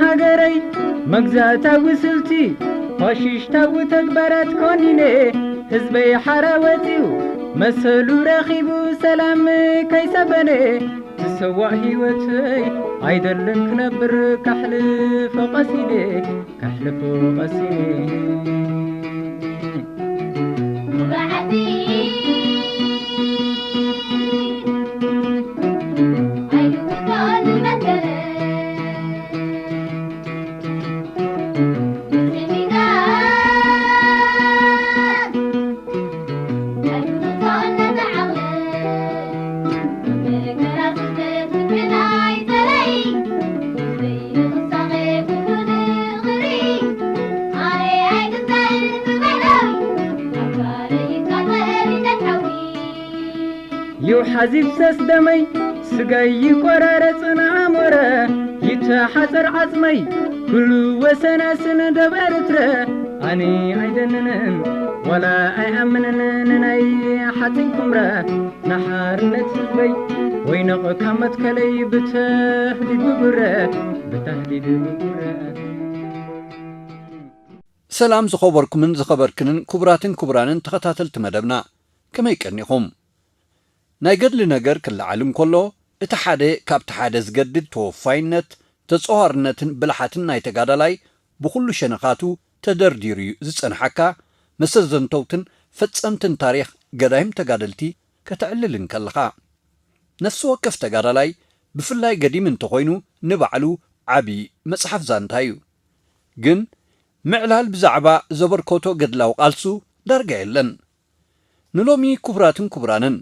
ሃገረይ መግዛእታዊ ስልቲ ፋሽሽታዊ ተግባራት ኮኒነ ህዝበይ ሓራ ወፂኡ መሰሉ ረኺቡ ሰላም ከይሰፈነ ትሰዋእ ህይወተይ ኣይደልን ክነብር ካሕልፎ ቀሲነ ካሕልፎ ቀሲነ ይውሓዝ ይፍሰስ ደመይ ስጋይ ይቆራረጽ ንኣሞረ ይተሓጸር ዓጽመይ ኩሉ ወሰናስን ደብ ኤርትረ ኣነ ኣይደንንን ዋላ ኣይኣምንን ንናይ ሓጺን ኩምረ ንሓርነት ህዝበይ ወይነቕ ካብ መትከለይ ብተህዲድ ብጉረ ብተህዲድ ብጉረ ሰላም ዝኸበርኩምን ዝኸበርክንን ክቡራትን ክቡራንን ተኸታተልቲ መደብና፣ ከመይ ቀኒኹም? ናይ ገድሊ ነገር ክለዓል እንከሎ፣ እቲ ሓደ ካብቲ ሓደ ዝገድድ ተወፋይነት፣ ተጸዋርነትን ብልሓትን ናይ ተጋዳላይ ብኹሉ ሸነኻቱ ተደርዲሩ እዩ ዝጸንሓካ፣ መሰዘንተውትን ፈጸምትን ታሪኽ ገዳይም ተጋደልቲ ከተዕልል እንከለኻ። ነፍሲ ወከፍ ተጋዳላይ ብፍላይ ገዲም እንተኾይኑ ንባዕሉ ዓቢ መጽሓፍ ዛንታ እዩ። ግን ምዕላል ብዛዕባ ዘበርከቶ ገድላዊ ቃልሱ ዳርጋ የለን። ንሎሚ ክቡራትን ክቡራንን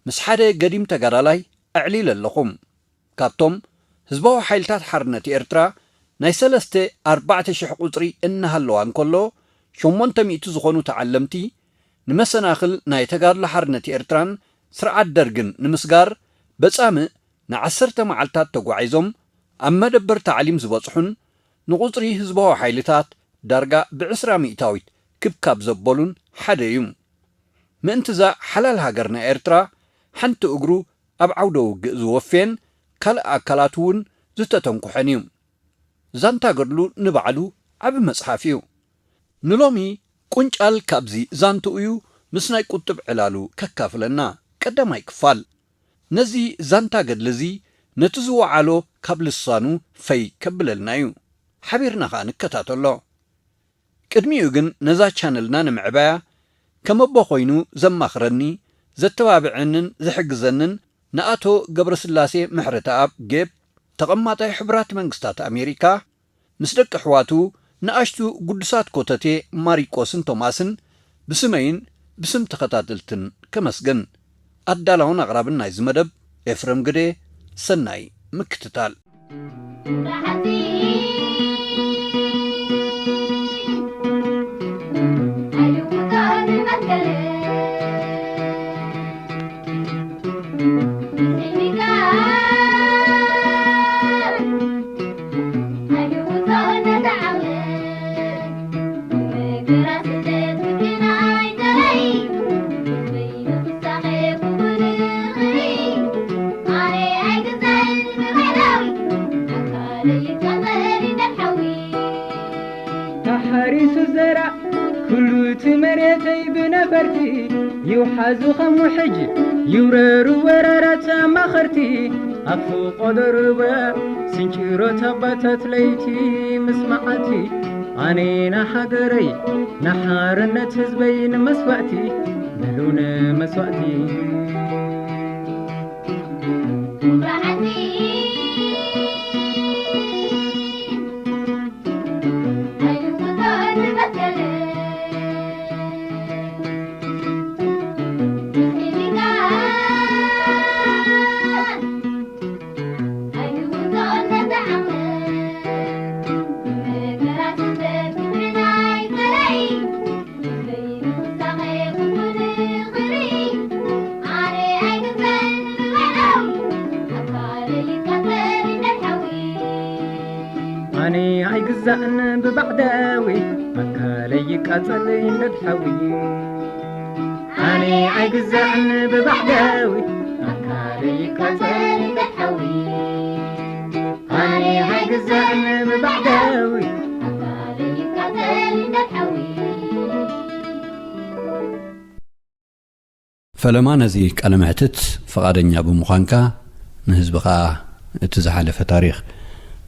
ምስ ሓደ ገዲም ተጋዳላይ ኣዕሊለ ኣለኹም። ካብቶም ህዝባዊ ሓይልታት ሓርነት ኤርትራ ናይ ሰለስተ ኣርባዕተ ሽሕ ቁጽሪ እናሃለዋ እንከሎ ሸሞንተ ሚእቲ ዝኾኑ ተዓለምቲ ንመሰናኽል ናይ ተጋድሎ ሓርነት ኤርትራን ስርዓት ደርግን ንምስጋር በጻምእ ንዓሰርተ መዓልታት ተጓዒዞም ኣብ መደበር ታዕሊም ዝበጽሑን ንቑጽሪ ህዝባዊ ሓይልታት ዳርጋ ብዕስራ ሚእታዊት ክብካብ ዘበሉን ሓደ እዩ። ምእንትዛ ሓላል ሃገርና ኤርትራ ሓንቲ እግሩ ኣብ ዓውደ ውግእ ዝወፍየን ካልእ ኣካላት እውን ዝተተንኩሐን እዩ። ዛንታ ገድሉ ንባዕሉ ዓቢ መጽሓፍ እዩ። ንሎሚ ቁንጫል ካብዚ ዛንትኡ እዩ ምስ ናይ ቁጥብ ዕላሉ ከካፍለና። ቀዳማይ ክፋል። ነዚ ዛንታ ገድሊ እዚ ነቲ ዝወዓሎ ካብ ልሳኑ ፈይ ከብለልና እዩ። ሓቢርና ኸኣ ንከታተሎ። ቅድሚኡ ግን ነዛ ቻነልና ንምዕባያ ከም ኣቦ ኮይኑ ዘማኽረኒ፣ ዘተባብዐንን ዝሕግዘንን ንኣቶ ገብረስላሴ ምሕረተኣብ ጌብ፣ ተቐማጣይ ሕቡራት መንግስታት ኣሜሪካ፣ ምስ ደቂ ኣሕዋቱ ንኣሽቱ ግዱሳት ኮተቴ ማሪቆስን ቶማስን ብስመይን ብስም ተኸታተልትን ከመስግን። ኣዳላውን ኣቕራብን ናይዚ መደብ ኤፍረም ግደ። ሰናይ ምክትታል። ተሓሪሱ ዘራእ ኩሉ እቲ መሬተይ ብነፈርቲ ይውሓዙ ከም ውሕጅ ይውረሩ ወራራት ኣማኸርቲ ኣፉ ቆደሩበ ስንጭሮት ኣባታት ለይቲ ምስ መዓልቲ ኣነ ንሃገረይ ንሓርነት ህዝበይ ንመስዋእቲ ንሉነ መስዋእቲ ኣነ ኣይግዛእን ብባዕዳዊ ኣካለይ ይቃጸል ይንደድ ሓዊ ኣነ ኣይግዛእን ብባዕዳዊ ኣካለይ ይቃጸል ይንደድ ሓዊ ኣነ ኣይግዛእን ብባዕዳዊ ፈለማ ነዚ ቃለ መሕትት ፍቓደኛ ብምዃንካ፣ ንህዝቢ ኸኣ እቲ ዝሓለፈ ታሪኽ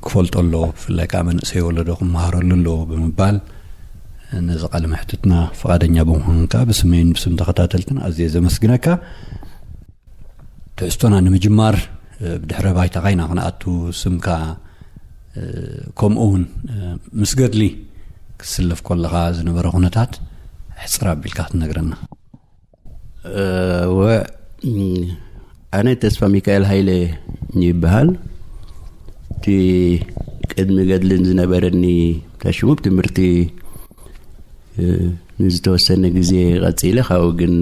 ክፈልጦ ኣለዎ፣ ብፍላይ ከኣ መንእሰይ ወለዶ ክመሃረሉ ኣለዎ ብምባል፣ ነዚ ቃለ መሕትትና ፍቓደኛ ብምዃንካ ብስመይን ብስም ተኸታተልትን ኣዝየ ዘመስግነካ። ትሕዝቶና ንምጅማር፣ ብድሕረ ባይታኻ ኢና ክንኣቱ፣ ስምካ፣ ከምኡ እውን ምስ ገድሊ ክትስለፍ ከለኻ ዝነበረ ኩነታት ሕጽር ኣቢልካ ክትነግረና። እወ፣ ኣነ ተስፋ ሚካኤል ሃይለ ይበሃል። እቲ ቅድሚ ገድልን ዝነበረኒ ተሽሙብ ትምህርቲ፣ እ፣ ንዝተወሰነ ግዜ ቀጺለ፣ ካብኡ ግን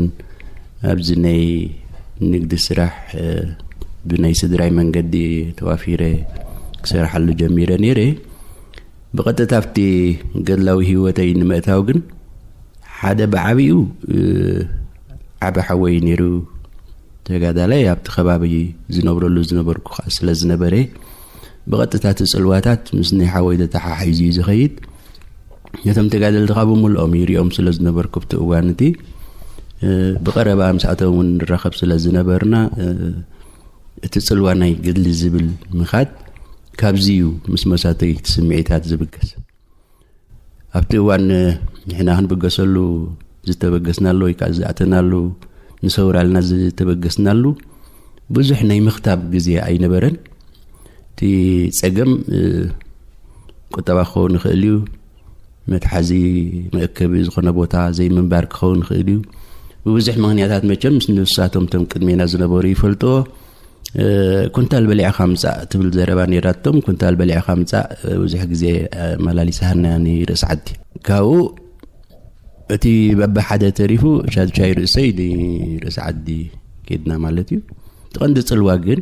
ኣብዚ ናይ ንግዲ ስራሕ፣ እ፣ ብናይ ስድራይ መንገዲ ተዋፊረ ክሰርሓሉ ጀሚረ ነይረ። ብቐጥታ ኣብቲ ገድላዊ ህይወተይ ንምእታው ግን፣ ሓደ ብዓቢኡ፣ እ፣ ዓቢ ሓወይ ነይሩ፣ ተጋዳላይ፣ ኣብቲ ከባቢ ዝነብረሉ ዝነበርኩ ከኣ ስለ ዝነበረ፣ ብቐጥታ እቲ ጽልዋታት ምስ ናይ ሓወይ ተተሓሒዙ እዩ ዝኸይድ። ነቶም ተጋደልቲ ከኣ ብምልኦም ይሪኦም ስለ ዝነበርኩ፣ ኣብቲ እዋን እቲ፣ እ፣ ብቐረባ ምስኣቶም እውን ንራኸብ ስለ ዝነበርና፣ እ፣ እቲ ጽልዋ ናይ ገድሊ ዝብል ምኻድ ካብዚ እዩ፣ ምስ መሳተይቲ ስምዒታት ዝብገስ። ኣብቲ እዋን ንሕና ክንብገሰሉ ዝተበገስናሉ ወይ ከኣ ዝኣተናሉ፣ ንሰውራ ኢልና ዝተበገስናሉ ብዙሕ ናይ ምኽታብ ግዜ ኣይነበረን። እቲ ጸገም፣ እ፣ ቁጠባ ክኸውን ይኽእል እዩ፣ መትሓዚ መእከቢ ዝኾነ ቦታ ዘይምንባር ክኸውን ይኽእል እዩ። ብብዙሕ ምኽንያታት መቸም ምስ ንሳቶም እቶም ቅድሜና ዝነበሩ ይፈልጥዎ። እ፣ ኩንታል በሊዕኻ ምጻእ ትብል ዘረባ ነይራቶም። ኩንታል በሊዕኻ ምጻእ፣ እ፣ ብዙሕ ግዜ ኣመላሊሳሃና ንርእሲ ዓዲ። ካብኡ እቲ በብሓደ ተሪፉ ሻድሻይ ርእሰይ ንርእሲ ዓዲ ኬድና ማለት እዩ። እቲ ቀንዲ ጽልዋ ግን፣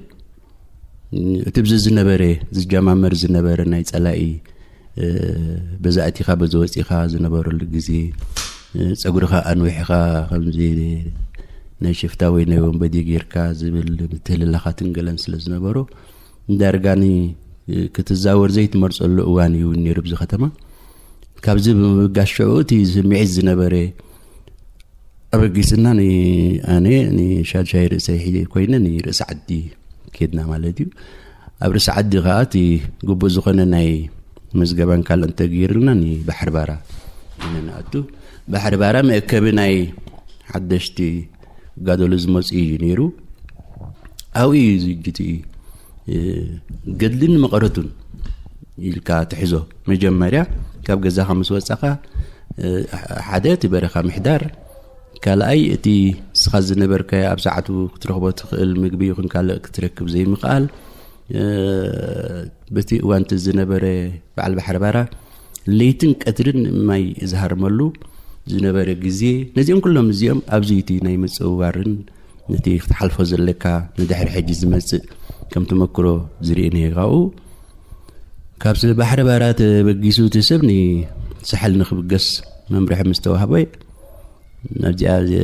እ፣ እቲ ብዚ ዝነበረ፣ ዝጀማመር ዝነበረ ናይ ጸላኢ፣ እ፣ በዛ ኣቲኻ በዚ ወጺኻ ዝነበረሉ ግዜ፣ እ፣ ጸጉርኻ ኣንዊሕኻ ከምዚ ናይ ሽፍታ ወይ ናይ ወንበዴ ጌርካ ዝብል ምትህልላኻትን ገለን ስለ ዝነበሮ፣ ዳርጋ ን-፣ እ፣ ክትዛወር ዘይትመርጸሉ እዋን እዩ ነይሩ ኣብዚ ከተማ። ካብዚ ብምብጋስ ሽዑ እቲ ስምዒት ዝነበረ ኣበጊስና ን-፣ ኣነ ንሻድሻይ ርእሰይ ሒዘ ኮይነ ንርእሲ ዓዲ ኬድና ማለት እዩ። ኣብ ርእሲ ዓዲ ከኣ እቲ ግቡእ ዝኾነ ናይ ምዝገባን ካልእን ተገይሩልና ንባሕሪ ባራ ኢና ንኣቱ። ባሕሪ ባራ መእከቢ ናይ ሓደሽቲ ጋደሉ ዝመጹ እዩ ነይሩ። ኣብኡ እዩ ዝግቲ፣ እ፣ ገድልን መቐረቱን ኢልካ ትሕዞ። መጀመርያ ካብ ገዛኻ ምስ ወጻኻ፣ እ፣ ሓደ እቲ በረኻ ምሕዳር፣ ካልኣይ እቲ ንስኻ ዝነበርካዮ ኣብ ሰዓቱ ክትረኽቦ ትኽእል ምግቢ ይኹን ካልእ ክትረክብ ዘይምኽኣል፣ እ፣ በቲ እዋን እቲ ዝነበረ በዓል ባሕሪ ባራ ለይትን ቀትርን ማይ ዝሃርመሉ ዝነበረ ግዜ፣ ነዚኦም ኩሎም እዚኦም ኣብዚ እቲ ናይ ምጽውዋርን ነቲ ክትሓልፎ ዘለካ ንድሕሪ ሕጂ ዝመጽእ ከም ተመክሮ ዝርእን እየ። ካብኡ ካብ ባሕሪ ባራ ተበጊሱ እቲ ሰብ ንሳሕል ንክብገስ መምርሒ ምስ ተዋህበ፣ ናብዚኣ ዚ-፣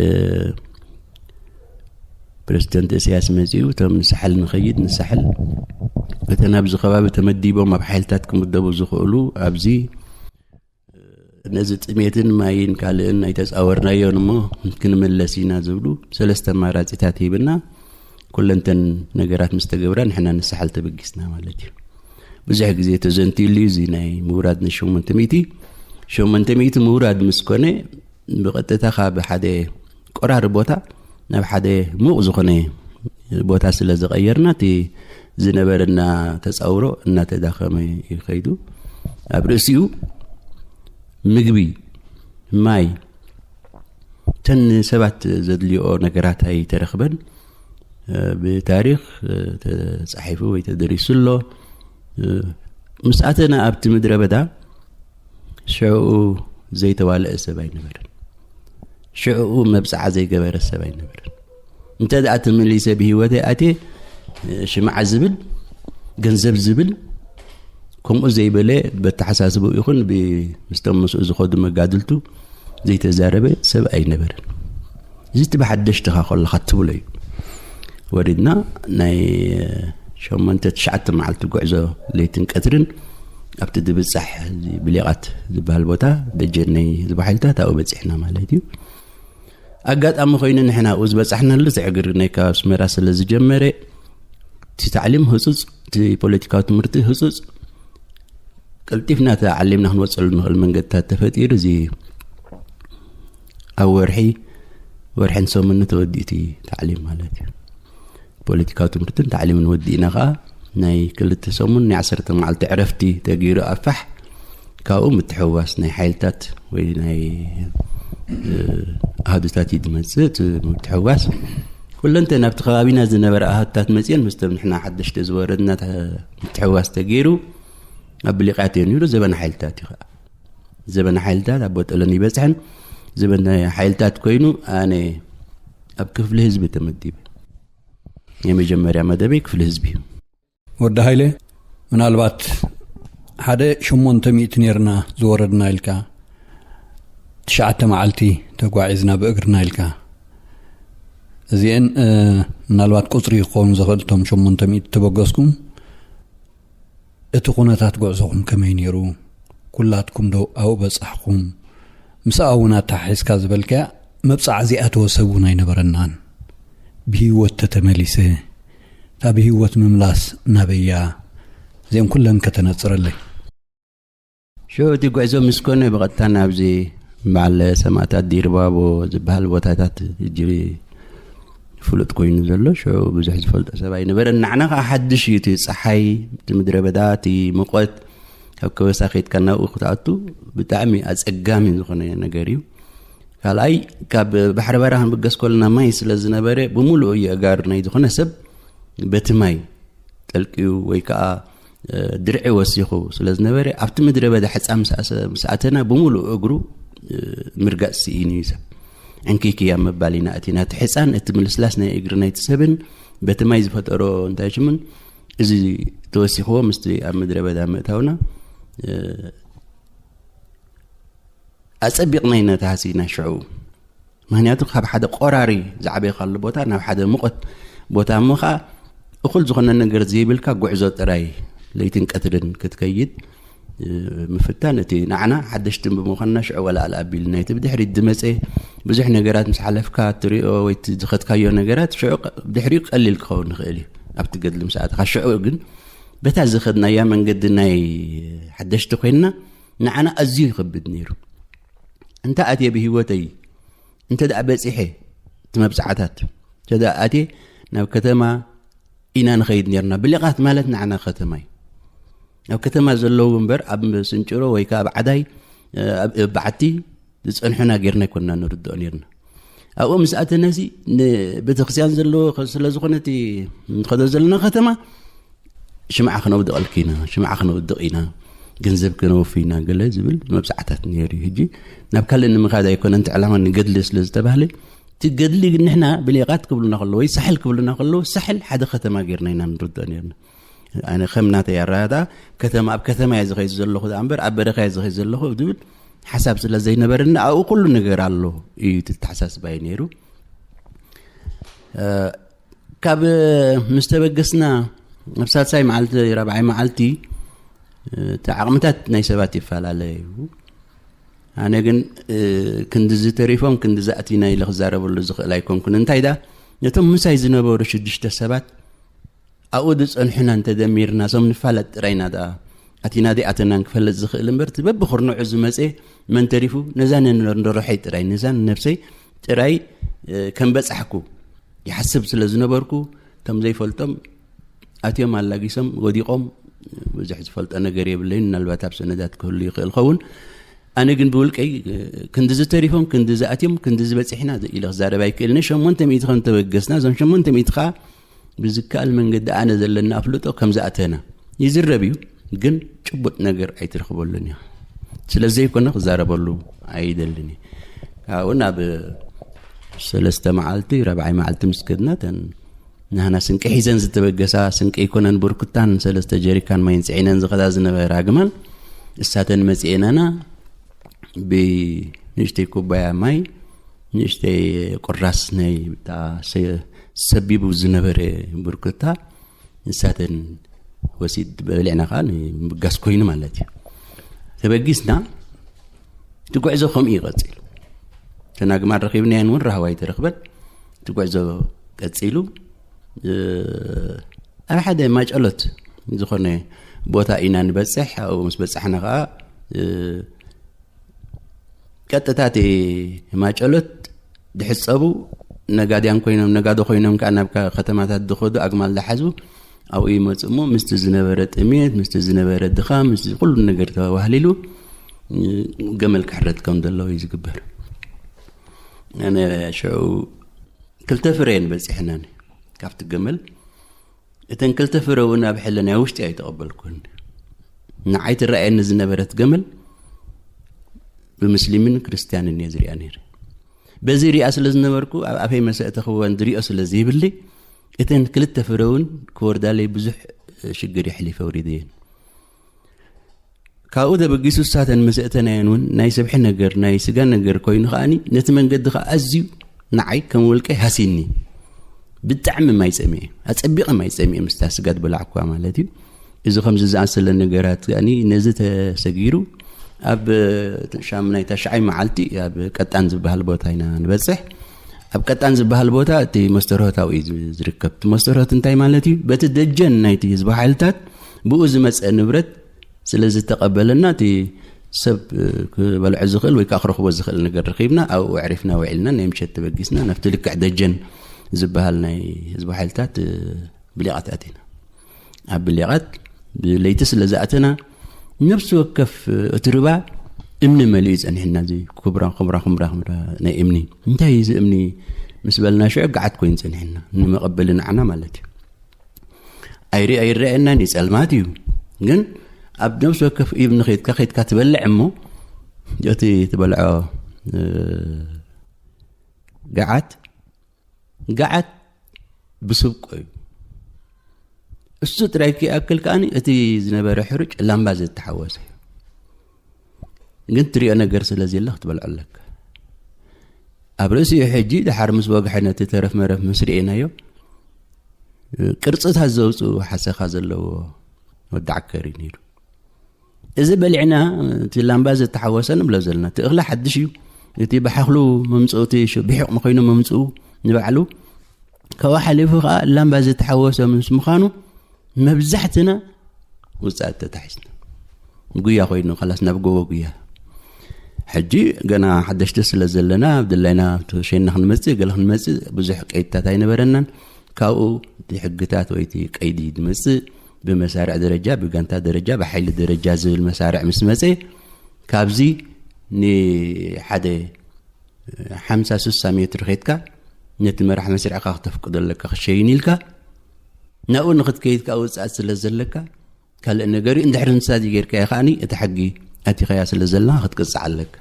ፕሬዚደንት ኢሳያስ መጺኡ፣ እቶም ንሳሕል ንኸይድ፣ ንሳሕል እተን ኣብዚ ከባቢ ተመዲቦም ኣብ ሓይልታት ክምደቡ ዝኽእሉ ኣብዚ ነዚ ጥሜትን ማይን ካልእን ኣይተጻወርናዮን እሞ ክንምለስ ኢና ዝብሉ ሰለስተ ኣማራጺታት ሂብና። ኩለንተን ነገራት ምስ ተገብራ ንሕና ንሳሕል ተበጊስና ማለት እዩ። ብዙሕ ግዜ ተዘንትዩሉ እዩ እዚ ናይ ምውራድ ን ሸሞንተ ሚእቲ። ሸሞንተ ሚእቲ ምውራድ ምስ ኮነ ብቐጥታ ካብ ሓደ ቆራሪ ቦታ ናብ ሓደ ሙቕ ዝኾነ ቦታ ስለ ዝቐየርና፣ እቲ ዝነበረና ተጻውሮ እናተዳኸመ እዩ ከይዱ። ኣብ ርእሲኡ ምግቢ፣ ማይ፣ እተን ሰባት ዘድልዮ ነገራት ኣይተረኽበን። እ፣ ብታሪኽ፣ እ፣ ተጻሒፉ ወይ ተደሪሱ ኣሎ። እ፣ ምስ ኣተና ኣብቲ ምድረ በዳ ሽዕኡ ዘይተዋልአ ሰብ ኣይነበረን። ሽዕኡ መብጽዓ ዘይገበረ ሰብ ኣይነበረን። እንተ ደኣ ተመሊሰ ብህይወተይ ኣትየ፣ ሽምዓ ዝብል፣ ገንዘብ ዝብል፣ ከምኡ ዘይበለ በተሓሳስብኡ ይኹን ብ-፣ ምስቶም ምስኡ ዝኸዱ መጋድልቱ ዘይተዛረበ ሰብ ኣይነበረን። እዚ እቲ ብሓደሽትኻ ከለኻ ትብሎ እዩ። ወሪድና ናይ ሸሞንተ ትሽዓተ መዓልቲ ጉዕዞ ለይትን ቀትርን ኣብቲ ድብጻሕ እዚ ብሌቓት ዝበሃል ቦታ ደጀን ናይ ህዝቢ ሓይልታት ኣብኡ በጺሕና ማለት እዩ። ኣጋጣሚ ኮይኑ ንሕና ኣብኡ ዝበጻሕናሉ እቲ ዕግርግር ናይ ካብ ኣስመራ ስለ ዝጀመረ፣ እቲ ታዕሊም ህጹጽ፣ እቲ ፖለቲካዊ ትምህርቲ ህጹጽ፣ ቀልጢፍና ተዓሊምና ክንወጸሉ ንኽእል መንገድታት ተፈጢሩ። እዚ ኣብ ወርሒ፣ ወርሕን ሰሙን ተወዲኡ እቲ ታዕሊም ማለት እዩ። ፖለቲካዊ ትምህርትን ታዕሊምን ወዲእና ኸዓ ናይ ክልተ ሰሙን ናይ ዓሰርተ መዓልቲ ዕረፍቲ ተገይሩ ኣፋሕ። ካብኡ ምትሕውዋስ ናይ ሓይልታት ወይ ናይ ኣሃዱታት እዩ ዝመፅእ። እቲ ምትሕውዋስ ኩለንተ ናብቲ ከባቢና ዝነበረ ኣሃዱታት መፅየን ምስቶም ንሕና ሓደሽቲ ዝወረድና ምትሕውዋስ ተገይሩ ኣብ ብሊቓት እዩ ነይሩ። ዘበን ሓይልታት እዩ ከዓ፣ ዘበን ሓይልታት ኣብ ቦጠለን ይበፅሐን። ዘበን ሓይልታት ኮይኑ ኣነ ኣብ ክፍሊ ህዝቢ ተመዲበ። የመጀመርያ መደበይ ክፍሊ ህዝቢ እዩ። ወዲ ሃይለ፣ ምናልባት ሓደ ሸሞንተ ሚእቲ ነርና ዝወረድና ኢልካ፣ ትሽዓተ መዓልቲ ተጓዒዝና ብእግርና ኢልካ። እዚአን ምናልባት ቁፅሪ ክኸውን ዝኽእል እቶም ሸሞንተ ሚእቲ ተበገስኩም። እቲ ኩነታት ጉዕዞኹም ከመይ ነይሩ? ኩላትኩም ዶ ኣብኡ በጻሕኹም? ምስኣ እውን ኣተሓሒዝካ ዝበልካያ፣ መብጻዓ እዚኣ ተወሰብ እውን ኣይነበረናን። ብህይወት ተተመሊሰ፣ እታ ብህይወት ምምላስ ናበያ? እዚአን ኩለን ከተነጽረለይ። ሽዑ እቲ ጉዕዞ ምስ ኮነ ብቐጥታ ናብዚ በዓል ሰማእታት ዲርባቦ ዝበሃል ቦታታት እጅ ፍሉጥ ኮይኑ ዘሎ፣ ሽዑ ብዙሕ ዝፈልጦ ሰብ ኣይነበረን። ንዓና ከዓ ሓድሽ እዩ እቲ ፀሓይ፣ እቲ ምድረ በዳ፣ እቲ ሙቐት። ኣብ ከበሳ ከይድካ ናብኡ ክትኣቱ ብጣዕሚ ኣፀጋሚ ዝኾነ ነገር እዩ። ካልኣይ፣ ካብ ባሕሪ በራ ክንብገስ ከለና ማይ ስለ ዝነበረ፣ ብምሉኡ እዩ ኣጋሩ ናይ ዝኾነ ሰብ በቲ ማይ ጠልቅዩ ወይ ከዓ ድርዒ ወሲኹ ስለ ዝነበረ፣ ኣብቲ ምድረ በዳ ሕፃ ምስ ኣተና ብምሉእ እግሩ ምርጋፅ ስኢኑ እዩ ሰብ። ዕንኪኪያ ምባል ኢና ኣቲና። እቲ ሕፃን፣ እቲ ምልስላስ ናይ እግሪ ናይቲ ሰብን በቲ ማይ ዝፈጠሮ እንታይ ሽምን እዚ ተወሲኽዎ ምስቲ ኣብ ምድረ በዳ ምእታውና ኣፀቢቕና ኢና ተሃሲና ሽዑ። ምክንያቱ ካብ ሓደ ቆራሪ ዝዓበየካሉ ቦታ ናብ ሓደ ሙቐት ቦታ እሞ ከዓ እኹል ዝኾነ ነገር ዘይብልካ ጉዕዞ ጥራይ ለይትን ቀትርን ክትከይድ ምፍታን፣ እቲ ንዓና ሓደሽትን ብምዃንና ሽዑ ወላ ኣልኣቢልና እቲ ብድሕሪት ዝመፀ ብዙሕ ነገራት ምስ ሓለፍካ ትሪኦ ወይ ዝኸድካዮ ነገራት ሽዑ ድሕሪኡ ቀሊል ክኸውን ንኽእል እዩ ኣብቲ ገድሊ ምስ ኣተኻ። ሽዑ ግን በታ ዝኸድናያ መንገዲ ናይ ሓደሽቲ ኮይንና ንዓና ኣዝዩ ይኸብድ ነይሩ። እንተ ኣትየ ብህይወተይ እንተ ደኣ በጺሐ እቲ መብጽዓታት እንተ ደኣ ኣትየ ናብ ከተማ ኢና ንኸይድ ነርና። ብሊቓት ማለት ንዓና ከተማ እዩ። ኣብ ከተማ ዘለዉ እምበር ኣብ ስንጭሮ ወይ ከዓ ኣብ ዓዳይ ኣብ በዓቲ ዝጸንሑና ጌርና ኣይኮንና ንርድኦ ነርና። ኣብኡ ምስ ኣተናሲ ንቤተክርስትያን ዘለዎ ስለ ዝኾነ እቲ ንኸዶ ዘለና ከተማ ሽምዓ ክነውድቐልኪ ኢና፣ ሽምዓ ክነውድቕ ኢና፣ ገንዘብ ክነወፊ ኢና ገለ ዝብል መብዛዕታት ነይሩ እዩ። ሕጂ ናብ ካልእ ንምኻድ ኣይኮነን እቲ ዕላማ፣ ንገድሊ ስለ ዝተባህለ እቲ ገድሊ ግን ንሕና ብሌቓት ክብሉና ከለዉ ወይ ሳሕል ክብሉና ከለዉ ሳሕል ሓደ ከተማ ጌርና ኢና ንርድኦ ነርና። ኣነ ከም ናተይ ኣረዳድኣ ከተማ ኣብ ከተማ እየ ዝኸይድ ዘለኹ ደኣ እምበር ኣብ በረኻ እየ ዝኸይድ ዘለኹ ዝብል ሓሳብ ስለ ዘይነበረና ኣብኡ ኩሉ ነገር ኣሎ እዩ እቲ ኣተሓሳስባይ ነይሩ። ካብ ምስ ተበገስና ኣብ ሳልሳይ መዓልቲ ራብዓይ መዓልቲ እቲ ዓቕምታት ናይ ሰባት ይፈላለ እዩ። ኣነ ግን ክንድዚ ተሪፎም ክንድዚ ኣቲና ኢለ ክዛረበሉ ዝኽእል ኣይኮንኩን። እንታይ ዳ ነቶም ምሳይ ዝነበሩ ሽዱሽተ ሰባት ኣብኡ ዝጸንሑና እንተደሚርና እዞም ንፋለጥ ጥራይና ደኣ ኣቲና ደይ ኣተናን ክፈልጥ ዝኽእል እምበር እቲ በብኹርንዑ ዝመጸ መን ተሪፉ ነዛ ነንደርሖይ ጥራይ ነዛ ነብሰይ ጥራይ ከም በጻሕኩ ይሓስብ ስለ ዝነበርኩ እቶም ዘይፈልጦም ኣትዮም ኣላጊሶም ወዲቖም ብዙሕ ዝፈልጦ ነገር የብለይን። ምናልባት ኣብ ሰነዳት ክህሉ ይኽእል ኸውን። ኣነ ግን ብውልቀይ ክንዲ ዝተሪፎም ክንዲ ዝኣትዮም ክንዲ ዝበፂሕና ኢለ ክዛረብ ኣይክእልን። ሸሞንተ ሚእቲ ከም ተበገስና እዞም ሸሞንተ ሚእቲ ከዓ ብዝከኣል መንገዲ ኣነ ዘለና ኣፍልጦ ከም ዝኣተና ይዝረብ እዩ፣ ግን ጭቡጥ ነገር ኣይትረኽበሉን እያ። ስለ ዘይኮነ ክዛረበሉ ኣይደልን እየ። ካብኡ ናብ ሰለስተ መዓልቲ ራብዓይ መዓልቲ ምስ ከድና እተን ናህና ስንቂ ሒዘን ዝተበገሳ ስንቂ ኣይኮነን ብርኩታን ሰለስተ ጀሪካን ማይን ፅዒነን ዝኸዳ ዝነበራ ግማል እሳተን መፅኤናና ብንእሽተይ ኩባያ ማይ ንእሽተይ ቁራስ ናይ ብታ ሰቢቡ ዝነበረ ብርኩታ ንሳተን ወሲድ በሊዕና ከዓ ንምብጋስ ኮይኑ ማለት እዩ። ተበጊስና እቲ ጉዕዞ ከምኡ ይቐፅል። ተናግማን ረኺብናየን እውን ራህዋ ኣይተረኽበን። እቲ ጉዕዞ ቀጺሉ ኣብ ሓደ ማጨሎት ዝኾነ ቦታ ኢና ንበፅሕ። ኣብኡ ምስ በፃሕና ከዓ ቀጥታ እቲ ማጨሎት ድሕፀቡ ነጋድያን ኮይኖም፣ ነጋዶ ኮይኖም ከዓ ናብ ከተማታት ዝኸዱ ኣግማል ዝሓዙ ኣብኡ ይመፁ እሞ ምስቲ ዝነበረ ጥሜት፣ ምስቲ ዝነበረ ድኻ፣ ምስ ኩሉ ነገር ተባህሊሉ ገመል ክሕረድ ከም ዘለዎ እዩ ዝግበር። ኣነ ሽዑ ክልተ ፍረ እየን በፂሕናኒ ካብቲ ገመል። እተን ክልተ ፍረ እውን ኣብ ሕልናይ ውሽጢ ኣይተቐበልኩን። ንዓይ ትረኣየኒ ዝነበረት ገመል ብምስሊምን ክርስትያንን እየ ዝሪኣ ነይረ። በዚ ሪኣ ስለ ዝነበርኩ ኣብ ኣፈይ መሰእተኽወን ዝሪኦ ስለ ዘይብለይ እተን ክልተ ፍረ እውን ክወርዳለይ ብዙሕ ሽግር የሕሊፈ ወሪደየን። ካብኡ ተበጊሱ እሳተን መሰእተናየን እውን ናይ ሰብሒ ነገር ናይ ስጋ ነገር ኮይኑ ከዓኒ ነቲ መንገዲ ከዓ ኣዝዩ ንዓይ ከም ውልቀይ ሃሲኒ። ብጣዕሚ ማይ ፀሚኤ፣ ኣፀቢቐ ማይ ፀሚኤ ምስታ ስጋ ዝበላዕኩዋ ማለት እዩ። እዚ ከምዚ ዝኣሰለ ነገራት ከዓኒ ነዚ ተሰጊሩ ኣብ ሻምናይ ታሽዓይ መዓልቲ ኣብ ቀጣን ዝበሃል ቦታ ኢና ንበፅሕ። ኣብ ቀጣን ዝበሃል ቦታ እቲ መስተርሆት ኣብኡ እዩ ዝርከብ። እቲ መስተርሆት እንታይ ማለት እዩ? በቲ ደጀን ናይቲ ህዝቢ ሓይልታት ብኡ ዝመፀ ንብረት ስለ ዝተቐበለና እቲ ሰብ ክበልዖ ዝኽእል ወይ ከዓ ክረኽቦ ዝኽእል ነገር ረኺብና ኣብኡ ኣዕሪፍና ውዒልና ናይ ምሸት ተበጊስና ናብቲ ልክዕ ደጀን ዝበሃል ናይ ህዝቢ ሓይልታት ብሊቓት ኣቲና። ኣብ ብሊቓት ብለይቲ ስለ ዝኣተና ነብሲ ወከፍ እቲ ርባ እምኒ መሊኡ ጸኒሕና። እዚ ኩምራ ኩምራ ኩምራ ኩምራ ናይ እምኒ እንታይ እዚ እምኒ ምስ በልና ሽዑ ገዓት ኮይኑ ጸኒሕና ንመቐበሊ ንዓና ማለት እዩ። ኣይርእ ኣይረኣየናን እዩ፣ ጸልማት እዩ። ግን ኣብ ነብሲ ወከፍ እምኒ ከይድካ ከይድካ ትበልዕ እሞ እቲ ትበልዖ ገዓት ገዓት ብስብቆ እዩ። እሱ ጥራይ ከይኣክል ከኣ እቲ ዝነበረ ሕሩጭ ላምባ ዝተሓወሰ እዩ። ግን ትሪኦ ነገር ስለ ዘየለ ክትበልዖ ኣለካ። ኣብ ርእሲኡ ሕጂ ድሓር ምስ ወግሐ ነቲ ተረፍ መረፍ ምስ ርኤናዮ ቅርጽታት ዘውፅኡ ሓሰኻ ዘለዎ ወዲ ዓከር እዩ ነይሩ። እዚ በሊዕና እቲ ላምባ ዝተሓወሰ ንብሎ ዘለና እቲ እኽሊ ሓድሽ እዩ። እቲ ብሓኽሉ መምፅኡ እቲ ብሒቕ መኮይኑ መምፅኡ ንባዕሉ ካብኡ ሓሊፉ ከዓ ላምባ ዝተሓወሰ ምስ ምዃኑ መብዛሕትና ውፅኣት ተታሒዝና ጉያ ኮይኑ ከላስ ናብ ጎቦ ጉያ። ሕጂ ገና ሓደሽቲ ስለ ዘለና ኣብ ድላይና ተሸና ክንመፅእ ገለ ክንመፅእ ብዙሕ ቀይድታት ኣይነበረናን። ካብኡ እቲ ሕግታት ወይ እቲ ቀይዲ ዝመፅእ ብመሳርዕ ደረጃ ብጋንታ ደረጃ ብሓይሊ ደረጃ ዝብል መሳርዕ ምስ መፀ ካብዚ ንሓደ ሓምሳ ስሳ ሜትር ከይድካ ነቲ መራሕ መስርዕካ ክተፍቅዶ ኣለካ ክሸይን ኢልካ ናብኡ ንክትከይድ ከዓ ውፅኣት ስለ ዘለካ ካልእ ነገር እዩ። እንድሕር ንሳዚ ጌርካዮ ከዓኒ እቲ ሕጊ ኣቲኻያ ስለ ዘለና ክትቅፃዕ ኣለካ።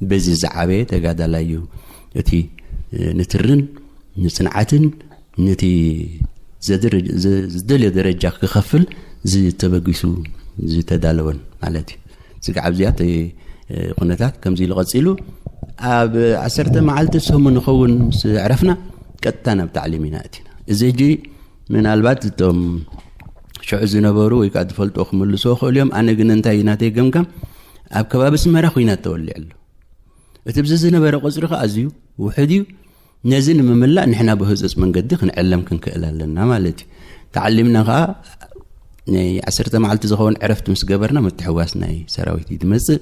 በዚ ዝዓበየ ተጋዳላይ እዩ እቲ ንትርን ንፅንዓትን ነቲ ዝደልዮ ደረጃ ክኸፍል ዝተበጊሱ ዝተዳለወን ማለት እዩ። ስጋዕ ኣብዚኣ ኩነታት ከምዚ ኢሉ ቀፂሉ ኣብ ዓሰርተ መዓልቲ ሰሙን ንኸውን ምስ ዕረፍና ቀጥታ ናብ ታዕሊም ኢና እቲና። እዚ ሕጂ ምናልባት እቶም ሽዑ ዝነበሩ ወይ ከዓ ዝፈልጥዎ ክምልስዎ ክእሉ እዮም። ኣነ ግን እንታይ ናተይ ገምጋም ኣብ ከባቢ ስመራ ኩናት ተወሊዑ ኣሎ። እቲ ብዚ ዝነበረ ቁፅሪ ከዓ ኣዝዩ ውሑድ እዩ። ነዚ ንምምላእ ንሕና ብህፁፅ መንገዲ ክንዕለም ክንክእል ኣለና ማለት እዩ። ተዓሊምና ከዓ ናይ ዓሰርተ መዓልቲ ዝኸውን ዕረፍቲ ምስ ገበርና ምትሕዋስ ናይ ሰራዊት እዩ ዝመፅእ።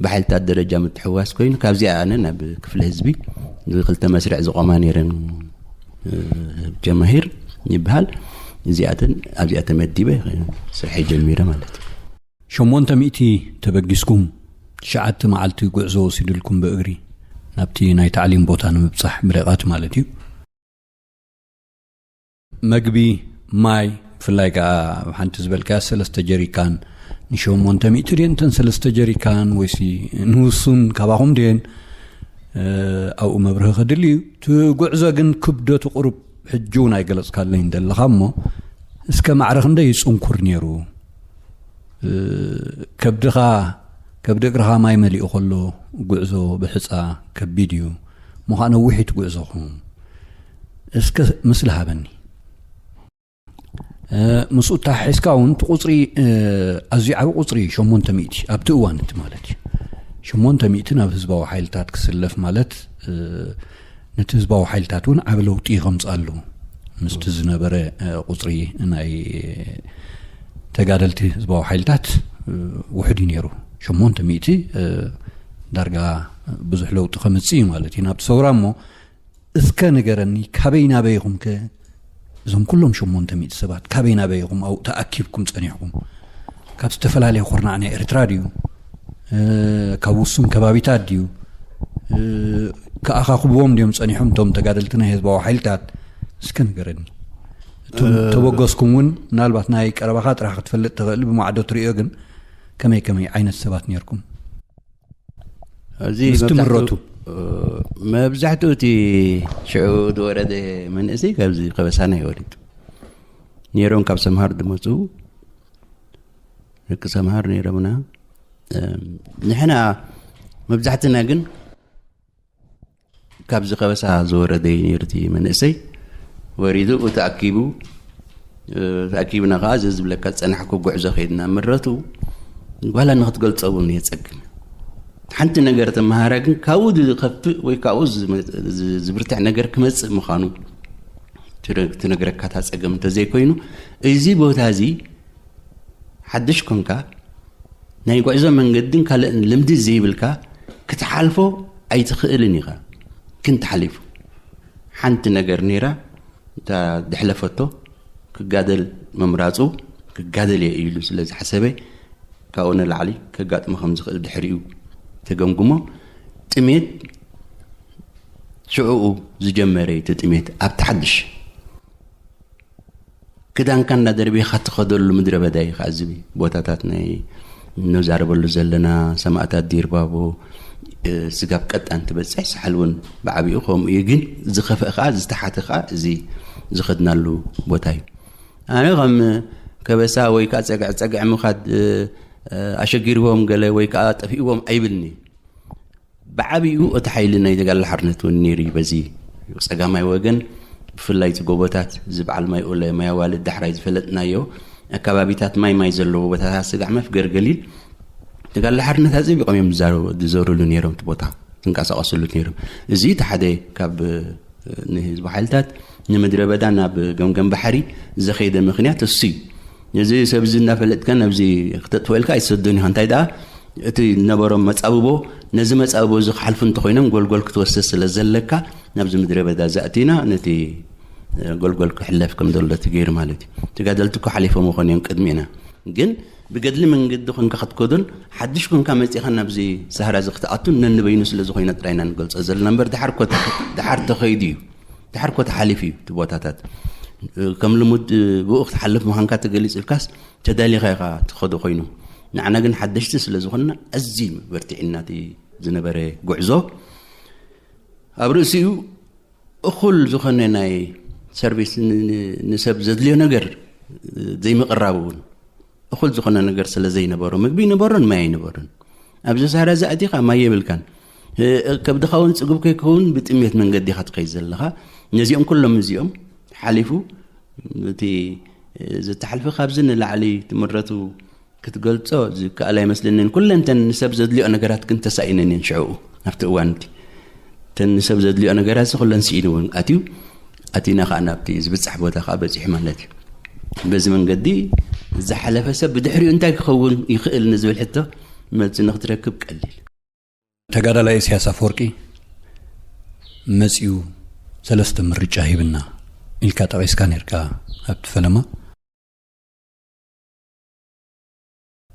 ብሓይልታት ደረጃ ምትሕዋስ ኮይኑ ካብዚኣ ኣነ ናብ ክፍለ ህዝቢ ክልተ መስርዕ ዝቆማ ነይረን ጀማሂር ይበሃል። እዚኣተን ኣብዚኣ ተመዲበ ስርሐይ ጀሚረ ማለት እዩ። ሸሞንተ ሚእቲ ተበጊስኩም ትሽዓተ መዓልቲ ጉዕዞ ወሲድልኩም ብእግሪ ናብቲ ናይ ታዕሊም ቦታ ንምብጻሕ ብሬቓት ማለት እዩ። መግቢ፣ ማይ፣ ብፍላይ ከዓ ኣብ ሓንቲ ዝበልካያ ሰለስተ ጀሪካን ንሸሞንተ ሚእቲ ድየን እተን ሰለስተ ጀሪካን ወይሲ ንውሱን ካባኹም ድየን ኣብኡ መብርሂ ከድሊ እዩ። እቲ ጉዕዞ ግን ክብደቱ ቁሩብ ሕጂ እውን ኣይገለፅካለይን ዘለኻ እሞ እስከ ማዕረ ክንደይ ይፅንኩር ነይሩ? ከብድኻ ከብዲ እግርኻ ማይ መሊኡ ከሎ ጉዕዞ ብሕፃ ከቢድ እዩ። ምዃ ነዊሕ እዩ እቲ ጉዕዞኹም። እስከ ምስሊ ሃበኒ። ምስኡ ተሓሒዝካ እውን እቲ ቁፅሪ ኣዝዩ ዓብ ቁፅሪ እዩ። ሸሞንተ ሚእቲ ኣብቲ እዋን እቲ ማለት እዩ። ሸሞንተ ሚእቲ ናብ ህዝባዊ ሓይልታት ክስለፍ ማለት ነቲ ህዝባዊ ሓይልታት እውን ዓብ ለውጢ ከምፅኣሉ ምስቲ ዝነበረ ቁፅሪ ናይ ተጋደልቲ ህዝባዊ ሓይልታት ውሕድ እዩ ነይሩ። ሸሞንተ ሚእቲ ዳርጋ ብዙሕ ለውጢ ከምፅእ እዩ ማለት እዩ ናብቲ ሰውራ እሞ እስከ ንገረኒ ካበይ ናበይ ኢኹም ከ እዞም ኩሎም ሸሞንተ ሚእቲ ሰባት ካበይ ናበይ ኢኹም ኣብኡ ተኣኪብኩም ጸኒሕኩም? ካብ ዝተፈላለየ ኩርናዕ ናይ ኤርትራ ድዩ? ካብ ውሱን ከባቢታት ድዩ? ክኣኻኽብዎም ድዮም ጸኒሖም እቶም ተጋደልቲ ናይ ህዝባዊ ሓይልታት? እስከ ንገረኒ። እቶም ተበገስኩም እውን ምናልባት ናይ ቀረባኻ ጥራሕ ክትፈልጥ ትኽእል ብማዕዶ ትሪኦ ግን ከመይ ከመይ ዓይነት ሰባት ነርኩም? እዚ ምስ ትምረቱ መብዛሕትኡ እቲ ሽዑ ዝወረደ መንእሰይ ካብዚ ከበሳና ይወሪድ ነይሮም ካብ ሰምሃር ዝመፁ ደቂ ሰምሃር ነይሮምና። ንሕና መብዛሕትና ግን ካብዚ ከበሳ ዝወረደ ነይሩ እቲ መንእሰይ ወሪዱ ተኣኪቡ ተኣኪብና ከዓ እዚ ዝብለካ ዝፀናሕኩ ጉዕዞ ከይድና ምረቱ ጓላ ንክትገልፆ እውን የፀግም። ሓንቲ ነገር ተመሃራ ግን ካብኡ ዝኸፍእ ወይ ካብኡ ዝብርትዕ ነገር ክመፅእ ምዃኑ ትነግረካ እታ ፀገም እንተዘይኮይኑ እዚ ቦታ እዚ ሓድሽ ኮንካ ናይ ጉዕዞ መንገድን ካልእን ልምዲ ዘይብልካ ክትሓልፎ ኣይትኽእልን ኢኻ። ግን ተሓሊፉ ሓንቲ ነገር ነይራ እታ ድሕለፈቶ ክጋደል ምምራፁ ክጋደል እየ ኢሉ ስለ ዝሓሰበ ካብኡ ንላዕሊ ከጋጥሞ ከም ዝኽእል ድሕሪኡ ተገምግሞ ጥሜት ሽዕኡ ዝጀመረ እዩ እቲ ጥሜት ኣብቲ ሓድሽ ክዳንካ እንዳደርቤኻ ትኸደሉ ምድረ በዳ እዩ። ከዚ ቦታታት ናይ ንዛረበሉ ዘለና ሰማእታት ዲርባቦ ስጋብ ቀጣን ትበፅሕ ሳሕል እውን ብዓቢኡ ከምኡ እዩ። ግን ዝኸፍእ ከዓ ዝተሓተ ከዓ እዚ ዝኸድናሉ ቦታ እዩ። ኣነ ከም ከበሳ ወይ ከዓ ፀግዕ ፀግዕ ምኻድ ኣሸጊርዎም ገለ ወይ ከዓ ጠፊእዎም ኣይብልኒ። ብዓቢኡ እቲ ሓይሊ ናይ ተጋድሎ ሓርነት እውን ነይሩ እዩ። በዚ ፀጋማይ ወገን ብፍላይ እቲ ጎቦታት እዚ በዓል ማይ ኦለ ማይ ኣዋልድ ዳሕራይ ዝፈለጥናዮ ኣካባቢታት ማይ ማይ ዘለዎ ቦታታት ስጋዕ መፍገር ገሊል ተጋድሎ ሓርነት ኣፀቢቆም እዮም ዝዘርሉ ነይሮም እቲ ቦታ ዝንቀሳቀስሉ ነይሮም። እዚ እቲ ሓደ ካብ ንህዝቢ ሓይልታት ንምድረ በዳ ናብ ገምገም ባሕሪ ዘኸይደ ምክንያት እሱ እዩ። ነዚ ሰብ እዚ እናፈለጥካ ናብዚ ክተጥፍኦ ኢልካ ኣይትሰዶን ኢኻ። እንታይ ደኣ እቲ ዝነበሮም መጻብቦ ነዚ መጻብቦ እዚ ክሓልፉ እንተኮይኖም ጎልጎል ክትወስድ ስለ ዘለካ ናብዚ ምድረ በዳ ዘእቲና ነቲ ጎልጎል ክሕለፍ ከም ዘሎ እቲ ገይሩ ማለት እዩ። ተጋደልቲ እኮ ሓሊፎም ይኾኑ እዮም ቅድሚና ግን ብገድሊ መንገዲ ኮንካ ክትከዶን ሓድሽ ኮንካ መጺኻ ናብዚ ሰሃራ እዚ ክትኣቱን ነንበይኑ ስለ ዝኾይነ ጥራይና ንገልጾ ዘለና እምበር ድሓር ኮ ድሓር ተኸይዱ እዩ። ድሓር ኮ ተሓሊፉ እዩ እቲ ቦታታት ከም ልሙድ ብኡ ክትሓልፍ ምዃንካ ተገሊጹ ኢልካስ ተዳሊኻ ኢኻ ትኸዶ ኮይኑ ንዓና ግን ሓደሽቲ ስለ ዝኾንና ኣዝዩ በርቲዕና እቲ ዝነበረ ጉዕዞ ኣብ ርእሲኡ እኹል ዝኾነ ናይ ሰርቪስ ንሰብ ዘድልዮ ነገር ዘይምቕራብ እውን እኹል ዝኾነ ነገር ስለ ዘይነበሮ ምግቢ ይነበሮን ማይ ኣይነበሮን ኣብዚ ሳራ ዝኣቲኻ ማይ የብልካን ከብድኻ እውን ፅጉብ ከይከውን ብጥሜት መንገዲ ኢኻ ትኸይድ ዘለኻ ነዚኦም ኩሎም እዚኦም ሓሊፉ እቲ ዝተሓልፈ ካብዚ ንላዕሊ ትምረቱ ክትገልጾ ዝከኣል ኣይመስለንን። ኩለን ተን ንሰብ ዘድልዮ ነገራት ግን ተሳኢነን እየን ሽዕኡ ኣብቲ እዋን እቲ ተን ንሰብ ዘድልዮ ነገራት ኩለን ስኢንወን ኣትዩ ኣቲና ከዓ ናብቲ ዝብፃሕ ቦታ ከዓ በፂሑ ማለት እዩ። በዚ መንገዲ ዝሓለፈ ሰብ ብድሕሪኡ እንታይ ክኸውን ይኽእል ንዝብል ሕቶ መልሲ ንክትረክብ ቀሊል። ተጋዳላይ ኢሳያስ ኣፈወርቂ መፂኡ ሰለስተ ምርጫ ሂብና ኢልካ ጠቒስካ ነርካ ኣብቲ ፈለማ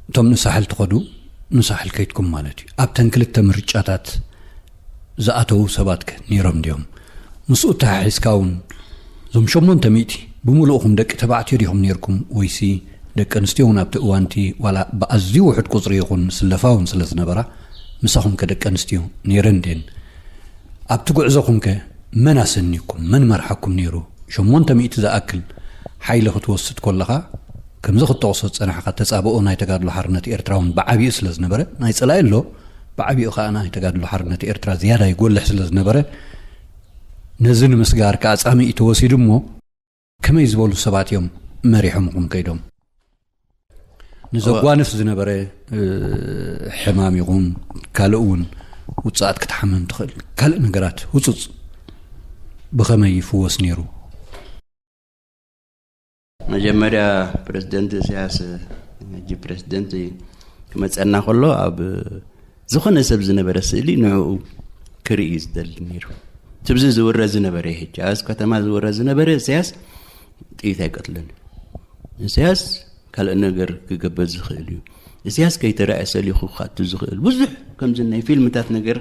እቶም ንሳሕል ትኸዱ ንሳሕል ከይድኩም ማለት እዩ ኣብተን ክልተ ምርጫታት ዝኣተዉ ሰባት ከ ነይሮም ድዮም ምስኡ ተሓሒዝካ እውን እዞም ሸሞንተ ሚእቲ ብምሉእኹም ደቂ ተባዕትዮ ዲኹም ነይርኩም ወይሲ ደቂ ኣንስትዮ እውን ኣብቲ እዋንቲ ዋላ ብኣዝዩ ውሑድ ቁፅሪ ይኹን ስለፋ እውን ስለ ዝነበራ ምሳኹም ከ ደቂ ኣንስትዮ ነይረን ድየን ኣብቲ ጉዕዞኹም ከ መን ኣሰኒኩም መን መርሓኩም ነይሩ ሸሞንተ ሚእቲ ዝኣክል ሓይሊ ክትወስድ ከለኻ ከምዚ ክትጠቕሶ ዝጸናሕካ ተጻብኦ ናይ ተጋድሎ ሓርነት ኤርትራ እውን ብዓቢኡ ስለ ዝነበረ ናይ ጸላኢ ኣሎ ብዓቢኡ ከኣ ናይ ተጋድሎ ሓርነት ኤርትራ ዝያዳ ይጎልሕ ስለ ዝነበረ ነዚ ንምስጋር ከኣ ጻምኢ ተወሲዱ እሞ ከመይ ዝበሉ ሰባት እዮም መሪሖምኹም ከይዶም? ንዘጓንፍ ዝነበረ ሕማም ይኹን ካልእ እውን ውፅኣት ክትሓምም ትኽእል ካልእ ነገራት ህፁፅ ብኸመይ ይፍወስ ነይሩ? መጀመርያ ፕረዚደንት ኢሳያስ ሕጂ ፕረዚደንት ክመፀና ከሎ ኣብ ዝኾነ ሰብ ዝነበረ ስእሊ ንዕኡ ክርኢ ዝደሊ ነይሩ። ትብዚ ዝውረ ዝነበረ ሕጂ ኣብዚ ከተማ ዝውረ ዝነበረ ኢሳያስ ጥይት ኣይቀትልን። ኢሳያስ ካልእ ነገር ክገብር ዝኽእል እዩ። ኢሳያስ ከይተረኣየ ሰሊኹ ክኣቱ ዝኽእል ብዙሕ ከምዚ ናይ ፊልምታት ነገር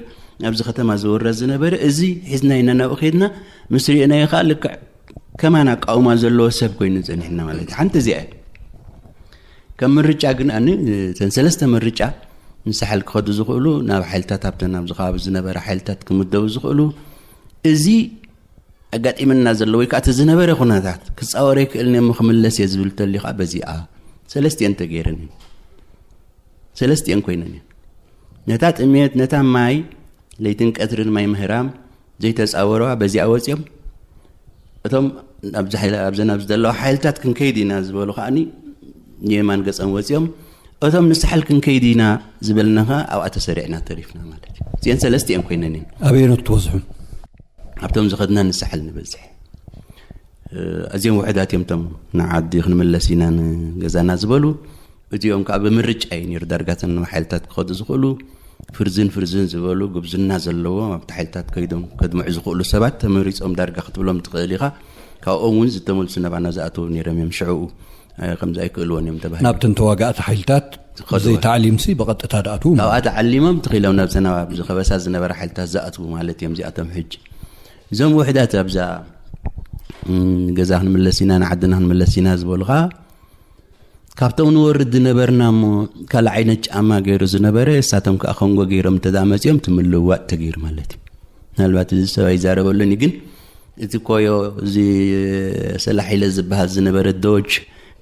ኣብዚ ከተማ ዝውረ ዝነበረ እዚ ሒዝና ኢና ናብኡ ከይድና ምስ ርኢናዮ ከዓ ልክዕ ከማን ኣቃውማ ዘለዎ ሰብ ኮይኑ ጸኒሕና ማለት እዩ። ሓንቲ እዚኣ እያ። ከም ምርጫ ግን ኣነ እተን ሰለስተ ምርጫ ንሳሕል ክኸዱ ዝኽእሉ ናብ ሓይልታት ኣብተን ኣብዚ ከባቢ ዝነበረ ሓይልታት ክምደቡ ዝኽእሉ እዚ ኣጋጢመና ዘሎ ወይ ከዓ እቲ ዝነበረ ኩነታት ክፃወር ኣይክእልን እሞ ክምለስ እየ ዝብል ተልዩ ከዓ በዚኣ ሰለስቲአን ተገይረን እየን። ሰለስቲአን ኮይነን እየን። ነታ ጥሜት ነታ ማይ ለይትን ቀትርን ማይ ምህራም ዘይተፃወረዋ በዚኣ ወፂኦም እቶም ኣብዚ ዘለዋ ሓይልታት ክንከይድ ኢና ዝበሉ ከዓኒ ንየማን ገፀም ወፂኦም እቶም ንሳሕል ክንከይድ ኢና ዝበልና ከዓ ኣብኣ ተሰሪዕና ተሪፍና ማለት እዩ። እዚአን ሰለስቲአን ኮይነን እየን። ኣበየኖት ትበዝሑ? ኣብቶም ዝኸድና ንሳሕል ንበዝሕ። ኣዝዮም ውሕዳት እዮም እቶም ንዓዲ ክንምለስ ኢና ንገዛና ዝበሉ። እዚኦም ከዓ ብምርጫ እዩ ነይሩ ዳርጋተን ሓይልታት ክኸዱ ዝኽእሉ ፍርዝን ፍርዝን ዝበሉ ጉብዝና ዘለዎም ኣብቲ ሓይልታት ከይዶም ከድምዑ ዝኽእሉ ሰባት ተመሪፆም ዳርጋ ክትብሎም ትኽእል ኢኻ። ካብኦም እውን ዝተመልሱ ናባና ዝኣተዉ ነይሮም እዮም ሽዕኡ ከምዚ ኣይክእልዎን እዮም ተባሂሉ። ናብተን ተዋጋእቲ ሓይልታት ዘይተዓሊምሲ ብቐጥታ ድኣትዉ ካብኣ ተዓሊሞም ትኽኢሎም ናብዘን ኣብዚ ከበሳ ዝነበረ ሓይልታት ዝኣትዉ ማለት እዮም እዚኣቶም ሕጂ እዞም ውሕዳት ኣብዛ ገዛ ክንምለስ ኢና ንዓድና ክንምለስ ኢና ዝበሉ ከዓ ካብቶም ንወርድ ዝነበርና እሞ ካልእ ዓይነት ጫማ ገይሩ ዝነበረ እሳቶም ከዓ ኮንጎ ገይሮም እንተደኣ መፂኦም ትምልዋጥ ተገይሩ ማለት እዩ። ምናልባት እዚ ሰብ ኣይዛረበሉን እዩ ግን እቲ ኮዮ እዚ ሰላሒለ ዝበሃል ዝነበረ ዶጅ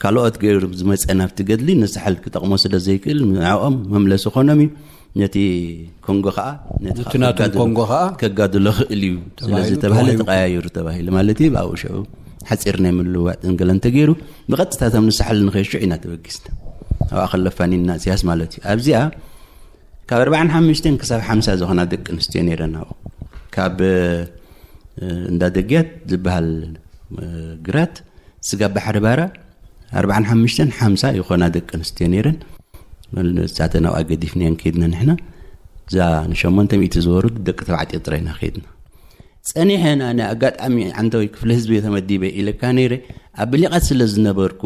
ካልኦት ገይሩ ዝመፀ ናብቲ ገድሊ ንሳሕል ክጠቕሞ ስለ ዘይክእል ንዕኦም መምለሲ ኮኖም እዩ። ነቲ ኮንጎ ከዓ ነቲ እቲ ናቶም ከጋድሎ- ኮንጎ ከዓ ከጋድሎ ክእል እዩ ስለ ተባሂሉ ዝተባህለ ተዋሂቡ። ተቀያይሩ ተባሂሉ ማለት እዩ። ብኣኡ ሽዑ ሓፂር ናይ ምልውዋጥ እንገለን ተገይሩ ብቐጥታ እቶም ንሳሕል ንኸይሽዑ ኢና ተበጊስና። ኣብኣ ከለፋኒና እስያስ ማለት እዩ። ኣብዚኣ ካብ ኣርባዓን ሓሙሽተን ክሳብ ሓምሳ ዝኾና ደቂ ኣንስትዮ ነይረን ኣብኡ ካብ እ፣ እንዳ ደግያት ዝበሃል እ፣ ግራት ስጋብ ባሕሪ ባራ ኣርባዓን ሓሙሽተን ሓምሳ ይኾና ደቂ ኣንስትዮ ነይረን። ንሳተን ኣብኣ ገዲፍናየን ከይድና ንሕና እዛ ንሸሞንተ ሚእቲ ዝወርዱ ደቂ ተባዕትዮ ጥራይና ከይድና ጸኒሐን። ኣነ ኣጋጣሚ ዓንተወይ ክፍሊ ህዝቢ ተመዲበ ኢለካ ነይረ ኣብ ብሊቓት ስለ ዝነበርኩ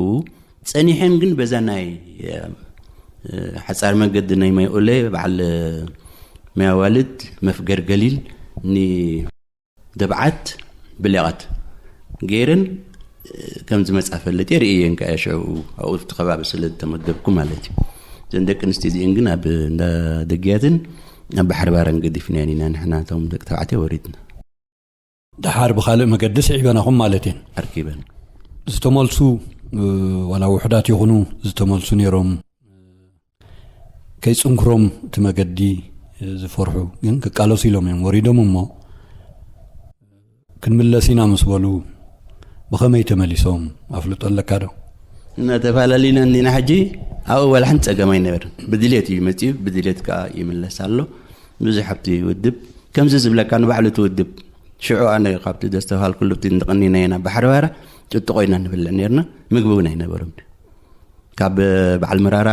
ጸኒሐን ግን በዛ ናይ እ፣ ሓጻር መገዲ ናይ ማይ ኦለ በዓል ማይ ኣዋልድ መፍገር ገሊል ንደብዓት ብሌቓት ገይረን ከም ዝመጻ ፈልጥ እየ ርእየን ከኣ ሽዑ ኣብኡ ኣብቲ ከባቢ ስለ ዝተመደብኩ ማለት እዩ። እዘን ደቂ ኣንስትዮ እዚአን ግን ኣብ እንዳ ደግያትን ኣብ ባሕሪ ባራን ገዲፍናየን ኢና ንሕና እቶም ደቂ ተባዕትዮ ወሪድና። ደሓር ብኻልእ መገዲ ስዒበናኹም ማለት እየን። ኣርኪበን። ዝተመልሱ እ፣ ዋላ ውሑዳት ይኹኑ ዝተመልሱ ነይሮም ከይፅንኩሮም እቲ መገዲ ዝፈርሑ ግን ክቃለሱ ኢሎም እዮም ወሪዶም እሞ ክንምለስ ኢና ምስ በሉ ብኸመይ ተመሊሶም ኣፍልጦ ኣለካ ዶ? እናተፈላለዩና እንዲና ሕጂ ኣብኡ ዋላ ሓንቲ ፀገም ኣይነበርን። ብድሌት እዩ መፅዩ፣ ብድሌት ከዓ ይምለስ ኣሎ። ብዙሕ ኣብቲ ውድብ ከምዚ ዝብለካ ንባዕሉ እቲ ውድብ ሽዑ ኣነ ካብቲ ዘስተብሃልኩሉ እቲ እንተቐኒና ኢና ባሕሪ ባራ ጥጥቆ ኢና ንብልዕ ነርና። ምግቢ እውን ኣይነበሮም። ካብ በዓል መራራ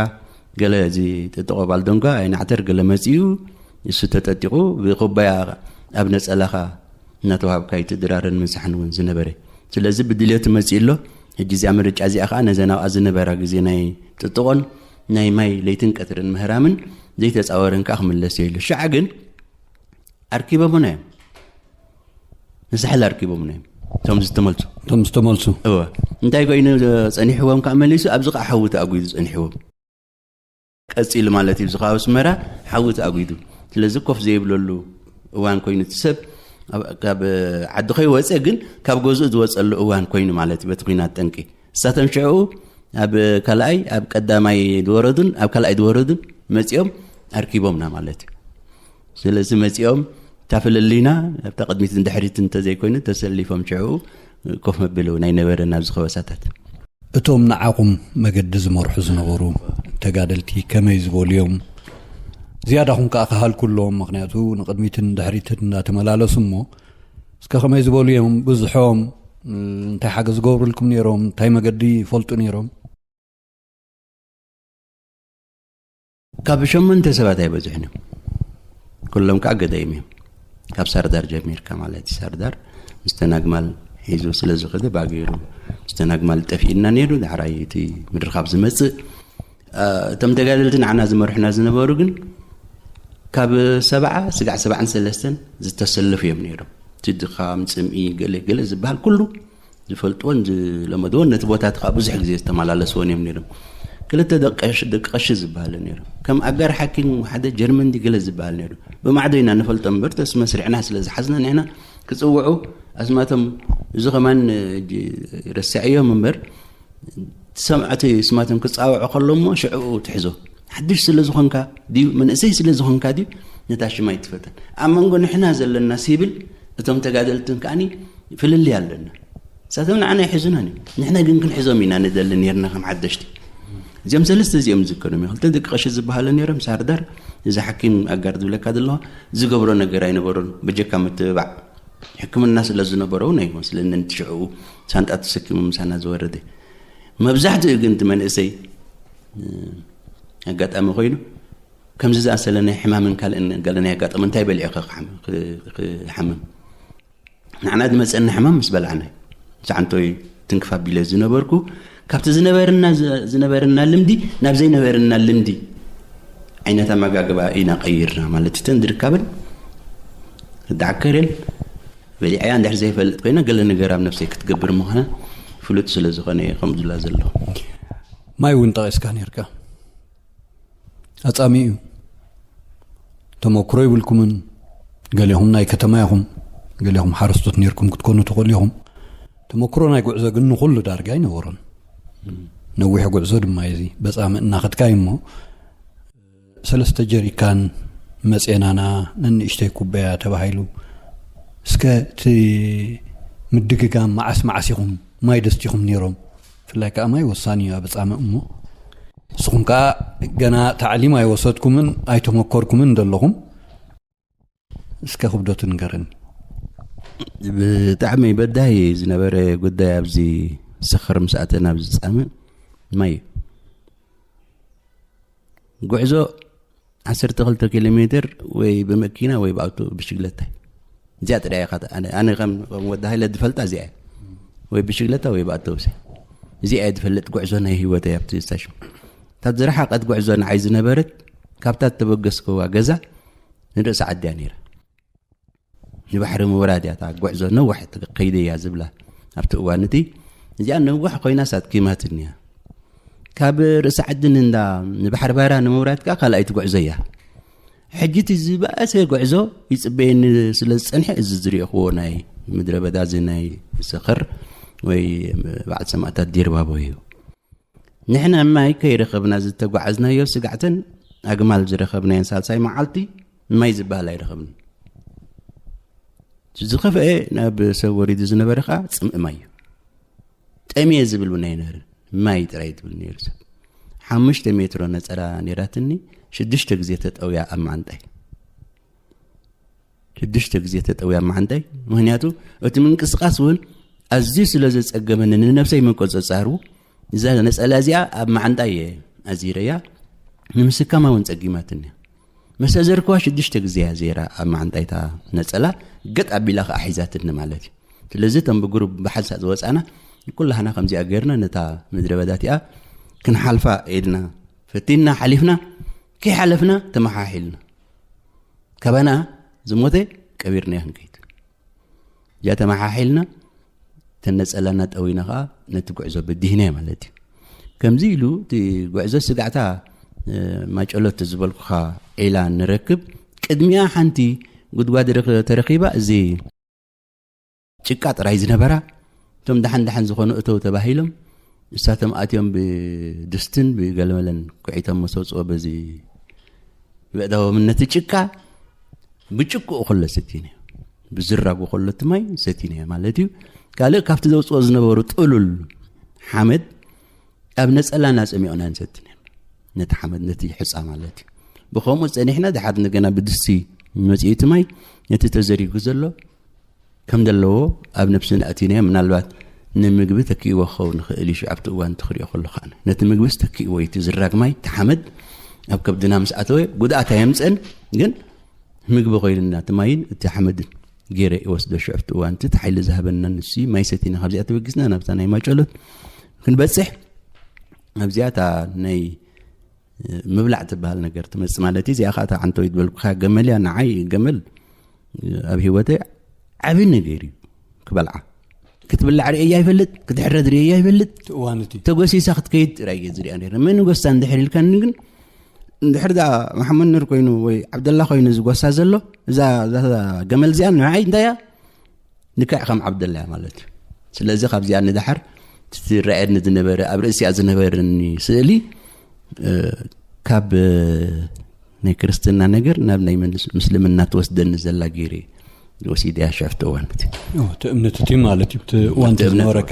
ገለ እዚ ጥጥቆ ባልደንጓ ኣይናዕተር ገለ መፂኡ እሱ ተጠጢቑ ብኩባያ ኣብ ነፀላኻ እናተዋሃብካ ይትድራርን ምንሳሕን እውን ዝነበረ። ስለዚ ብድልየቱ መፂኡ ኣሎ። ሕጂ እዚኣ ምርጫ እዚኣ ከዓ ነዘን ኣብኣ ዝነበራ ግዜ ናይ ጥጥቆን ናይ ማይ ለይትን ቀትርን ምህራምን ዘይተፃወረን ከዓ ክምለስ እየ ኢሉ። ሽዓ ግን ኣርኪቦምና እዮም። ንሳሕል ኣርኪቦምና እዮም። እቶም ዝተመልሱ። እቶም ዝተመልሱ። እወ። እንታይ ኮይኑ ጸኒሕዎም ከዓ መሊሱ ኣብዚ ከዓ ሓዊ ተኣጒዱ ጸኒሕዎም። ቀጺሉ ማለት እዩ። እዚ ከባቢ ኣስመራ ሓዊ ተኣጒዱ። ስለዚ ኮፍ ዘይብለሉ እዋን ኮይኑ እቲ ሰብ ኣብ- ካብ ዓዲ ከይወፀ ግን ካብ ገዝኡ ዝወፀሉ እዋን ኮይኑ ማለት እዩ። በቲ ኩናት ጠንቂ እሳቶም ሽዕኡ ኣብ ካልኣይ ኣብ ቀዳማይ ዝወረዱን ኣብ ካልኣይ ዝወረዱን መፂኦም ኣርኪቦምና ማለት እዩ። ስለዚ መፂኦም እታ ፍልልይና ኣብታ ቅድሚት ንድሕሪት እንተዘይኮይኑ ተሰሊፎም ሽዕኡ ኮፍ መበሊ እውን ኣይነበረን ኣብዚ ከበሳታት። እቶም ንዓኹም መገዲ ዝመርሑ ዝነበሩ ተጋደልቲ ከመይ ዝበሉ እዮም? ዝያዳኹም ከኣ ክሃልኩ ኣለዎም፣ ምኽንያቱ ንቕድሚትን ድሕሪትን እንዳተመላለሱ እሞ፣ እስከ ከመይ ዝበሉ እዮም? ብዙሖም እንታይ ሓገዝ ዝገብሩልኩም ነይሮም? እንታይ መገዲ ይፈልጡ ነይሮም? ካብ ሸመንተ ሰባት ኣይበዝሕን እዮም። ኩሎም ከዓ ገዳይም እዮም። ካብ ሳርዳር ጀሚርካ ማለት እዩ። ሳርዳር ምስተን ኣግማል ሒዙ ስለ ዝኸደ ባጊሩ ምስተን ኣግማል ጠፊእና ነይሩ። ዳሕራይ እቲ ምድርኻብ ዝመፅእ እቶም ተጋደልቲ ንዓና ዝመርሑና ዝነበሩ ግን ካብ ሰብዓ ስጋዕ ሰብዓን ሰለስተን ዝተሰለፉ እዮም ነይሮም። እቲ ድኻም፣ ፅምኢ፣ ገለ ገለ ዝበሃል ኩሉ ዝፈልጥዎን ዝለመድዎን፣ ነቲ ቦታት ከዓ ብዙሕ ግዜ ዝተመላለስዎን እዮም ነይሮም። ክልተ ደቂ ቀሺ ዝበሃሉ ነይሮም። ከም ኣጋር ሓኪም ሓደ ጀርመን ድዩ ገለ ዝበሃል ነይሩ። ብማዕዶ ኢና ንፈልጦም እምበር፣ ተስ መስሪዕና ስለ ዝሓዝና ንሕና ክፅውዑ ኣስማቶም፣ እዚ ከማን ረሲዐዮም እምበር፣ ሰምዕቲ ስማቶም ክፃውዑ ከሎ እሞ ሽዕኡ ትሕዞ። ሓድሽ ስለ ዝኾንካ ድዩ መንእሰይ ስለ ዝኾንካ ድዩ ነታ ሽም ኣይትፈተን። ኣብ መንጎ ንሕና ዘለና ሲብል እቶም ተጋደልትን ከዓኒ ፍልልይ ኣለና። ንሳቶም ንዓና ኣይሕዙናን እዮም፣ ንሕና ግን ክንሕዞም ኢና ንደሊ ነርና ከም ሓደሽቲ። እዚኦም ሰለስተ እዚኦም ዝዝከሩ እዮም። ክልተ ደቂ ቀሺ ዝበሃሉ ነይሮም። ሳርዳር፣ እዚ ሓኪም ኣጋር ዝብለካ ዘለዋ፣ ዝገብሮ ነገር ኣይነበሩን። በጀካ ምትብባዕ ሕክምና ስለ ዝነበሮ እውን ኣይመስለንን እቲ ሽዕኡ ሳንጣ ተሰኪሙ ምሳና ዝወረደ። መብዛሕትኡ ግን እቲ መንእሰይ ኣጋጣሚ ኮይኑ ከምዚ ዝኣሰለ ናይ ሕማምን ካልእን ገለ ናይ ኣጋጠመ እንታይ በሊዑ ክሓምም? ንዓና ዝመፀና ሕማም ምስ በላዕና ሳዕንቶይ ትንክፍ ኣቢለ ዝነበርኩ፣ ካብቲ ዝነበርና ዝነበርና ልምዲ ናብ ዘይነበርና ልምዲ ዓይነት ኣመጋግባ ኢና ቀይርና ማለት እዩ። ተን ዝርካብን ክዳዓከርን በሊዐያ እንድሕር ዘይፈልጥ ኮይና ገለ ነገር ኣብ ነፍሰይ ክትገብር ምዃና ፍሉጥ ስለ ዝኾነ እየ ከምኡ ዝብላ ዘለኹ። ማይ እውን ጠቒስካ ነርካ። ኣጻሚ እዩ። ተመክሮ ይብልኩምን፣ ገሌኹም ናይ ከተማ ኢኹም፣ ገሌኹም ሓረስቶት ነርኩም ክትኮኑ ትኽእሉ ኢኹም። ተመክሮ ናይ ጉዕዞ ግን ንኹሉ ዳርጋ ኣይነበሮን። ነዊሕ ጉዕዞ ድማ እዩ እዚ። በጻሚ እናኸድካ እዩ እሞ፣ ሰለስተ ጀሪካን መጼናና ነንእሽተይ ኩበያ ተባሂሉ። እስከ እቲ ምድግጋም መዓስ መዓስ ኢኹም ማይ ደስቲኹም ነይሮም? ብፍላይ ከዓ ማይ ወሳኒ እዩ ኣብ ጻምእ እሞ፣ ንስኹም ከዓ ገና ታዕሊም ኣይወሰድኩምን ኣይተመኮርኩምን ዘለኹም። እስከ ክብደቱ ንገረኒ። ብጣዕሚ በዳሂ ዝነበረ ጉዳይ ኣብዚ ሰኸር ምስ ኣተና ኣብዚ ጻምእ ማይ እዩ። ጉዕዞ ዓሰርተ ክልተ ኪሎ ሜትር ወይ ብመኪና ወይ ብኣውቶ ብሽግለታ እዩ። እዚኣ ጥራይ እያ ካታ-፣ ኣነ፣ ኣነ ከም፣ ከም ወዲ ሃይለ ዝፈልጣ እዚኣ እያ። ወይ ብሽግለታ ወይ ብኣውቶቡስ እያ። እዚኣ እየ ዝፈልጥ ጉዕዞ ናይ ህይወተይ ኣብቲ ስታሽን። እታ ዝረሓቐት ጉዕዞ ንዓይ ዝነበረት ካብታ እተበገስክዋ ገዛ ንርእሲ ዓዲ እያ ነይራ። ንባሕሪ ምውራድ እያ እታ ጉዕዞ ነዋሕ ከይደ እያ ዝብላ ኣብቲ እዋን እቲ። እዚኣ ነዋሕ ኮይና ሳትኪማትኒ እያ። ካብ ርእሲ ዓዲ ንንዳ ንባሕሪ ባይራ ንምውራድ ከዓ ካልኣይቲ ጉዕዞ እያ። ሕጂ እቲ ዝበኣሰ ጉዕዞ ይፅበየኒ ስለ ዝፀንሐ እዚ ዝሪእኽዎ ናይ ምድረ በዳ እዚ ናይ ሰኸር ወይ በዓል ሰማእታት ዲርባቦ እዩ። ንሕና ማይ ከይረኸብና ዝተጓዓዝናዮ ስጋዕተን ኣግማል ዝረኸብናየን ሳልሳይ መዓልቲ ማይ ዝበሃል ኣይረኸብን። ዝኸፍአ ናብ ሰብ ወሪዱ ዝነበረ ከዓ ፅምእ ማይ እዩ። ጠምየ ዝብል እውን ኣይነበርን። ማይ ጥራይ ትብል ነይሩ ሰብ። ሓሙሽተ ሜትሮ ነፀላ ነይራትኒ፣ ሽዱሽተ ግዜ ተጠውያ ኣብ መዓንጣይ። ሽዱሽተ ግዜ ተጠውያ ኣብ መዓንጣይ። ምኽንያቱ እቲ ምንቅስቃስ እውን ኣዝዩ ስለ ዘፀገመኒ ንነብሰይ ምቆፅፃሩ፣ እዛ ነፀላ እዚኣ ኣብ መዓንጣይ እየ ኣዚረያ። ንምስካማ እውን ፀጊማትኒ እያ። መሰ ዘርክዋ ሽዱሽተ ግዜ እያ ዜራ ኣብ መዓንጣይታ ነፀላ ገጥ ኣቢላ ከዓ ሒዛትኒ ማለት እዩ። ስለዚ እቶም ብግሩብ ብሓንሳእ ዝወፃና ኩላህና ከምዚኣ ገይርና ነታ ምድረ በዳ እቲኣ ክንሓልፋ ኢልና ፈቲንና ሓሊፍና። ከይሓለፍና ተመሓሒልና። ካባና ዝሞተ ቀቢርናዮ ክንከይድ። እዚኣ ተመሓሒልና ተነፀላና ጠዊና ከዓ ነቲ ጉዕዞ በዲህናዮ ማለት እዩ። ከምዚ ኢሉ እቲ ጉዕዞ ስጋዕታ ማጨሎት ዝበልኩኻ ዒላ ንረክብ። ቅድሚያ ሓንቲ ጉድጓድ ረኽ-፣ ተረኺባ፣ እዚ ጭቃ ጥራይ ዝነበራ። እቶም ደሓን ደሓን ዝኾኑ እተው ተባሂሎም እሳቶም ኣትዮም ብድስትን ብገለመለን ኩዒቶም መሰውፅኦ በዚ ብእዳዎም ነቲ ጭቃ ብጭቁኡ ከሎ ሰቲነ፣ ብዝራቡ ከሎ እቲ ማይ ሰቲነ ማለት እዩ። ካልእ ካብቲ ዘውፅኦ ዝነበሩ ጥሉል ሓመድ ኣብ ነፀላና ፀሚቕና ንሰቲ ነርና። ነቲ ሓመድ፣ ነቲ ሕፃ ማለት እዩ። ብኸምኡ ጸኒሕና፣ ድሓር እንደገና ብድስቲ መጺኡ እቲ ማይ፣ ነቲ ተዘሪጉ ዘሎ ከም ዘለዎ ኣብ ነብስና ኣእቲናዮ። ምናልባት ንምግቢ ተኪእዎ ክኸውን ይኽእል እዩ። ሽዑ ኣብቲ እዋን እቲ ክሪኦ ከለኹ ኣነ፣ ነቲ ምግብስ ተኪእዎ እዩ። እቲ ዝራግ ማይ፣ እቲ ሓመድ ኣብ ከብድና ምስ ኣተወ፣ ጉድኣት ኣየምጽእን፣ ግን ምግቢ ኮይኑና፣ እቲ ማይን እቲ ሓመድን ገይረ ይወስዶ። ሽዑ ኣብቲ እዋን እቲ ሓይሊ ዝሃበና ንሱ እዩ። ማይ ሰቲና ካብዚኣ ተበጊስና ናብታ ናይ ማጨሎት ክንበጽሕ፣ ኣብዚኣ እታ ናይ ምብላዕ ትበሃል ነገር ትመጽእ ማለት እዩ። እዚኣ ኸዓ እታ ዓንተወይ ዝበልኩኻ ገመል እያ። ንዓይ ገመል ኣብ ህይወተይ ዓቢ ነገር እዩ ክበልዓ። ክትብላዕ ርእየ ኣይፈልጥ፣ ክትሕረድ ርእየ ኣይፈልጥ። እቲ እዋን እቲ ተጎሲሳ ክትከይድ ጥራይ እየ ዝሪኣ ነይረ። መን ጎሳ እንድሕር ኢልካኒ ግን፣ እንድሕር ዳ መሓመድ ኑር ኮይኑ ወይ ዓብደላ ኮይኑ ዝጎሳ ዘሎ፣ እዛ፣ እዛ ገመል እዚኣ ንዓይ እንታይ እያ? ልክዕ ከም ዓብደላ እያ ማለት እዩ። ስለዚ ካብዚኣ ንደሓር እቲ ዝረኣየኒ ዝነበረ፣ ኣብ ርእሲኣ ዝነበረኒ ስእሊ፣ እ፣ ካብ፣ እ፣ ናይ ክርስትና ነገር ናብ ናይ መንስ-፣ ምስልምና ትወስደኒ ዘላ ገይረ ወሲደያ ሽዕፍቲ እዋን እቲ። ኦ፣ እቲ እምነት እቲ ማለት እዩ፣ እቲ እዋን እቲ እምነት ዝነበረካ።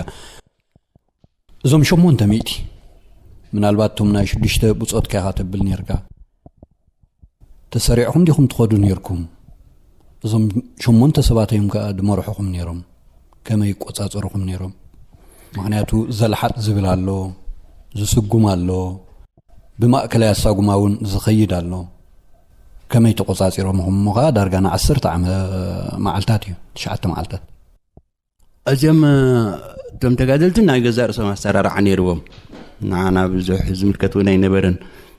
እዞም ሸሞንተ ሚእቲ፣ ምናልባት እቶም ናይ ሽዱሽተ ብጾትካ ኢኻ ተብል ነርካ። ተሰሪዕኹም ዲኹም ትኸዱ ነርኩም? እዞም ሸሞንተ ሰባት እዮም ከኣ ድመርሑኹም ነይሮም። ከመይ ይቆጻጸሩኹም ነይሮም? ምኽንያቱ ዘልሓጥ ዝብል ኣሎ፣ ዝስጉም ኣሎ፣ ብማእከላይ ኣሳጉማ እውን ዝኸይድ ኣሎ። ከመይ ተቆጻጺሮምኹም? እሞ ከኣ ዳርጋ ንዓሰርተ ዓመ-፣ መዓልታት እዩ፣ ትሽዓተ መዓልታት። እዚኦም፣ እ፣ እቶም ተጋደልቲ ናይ ገዛእ ርእሶም ኣሰራርዓ ነይርዎም። ንዓና ብዙሕ ዝምልከት እውን ኣይነበረን።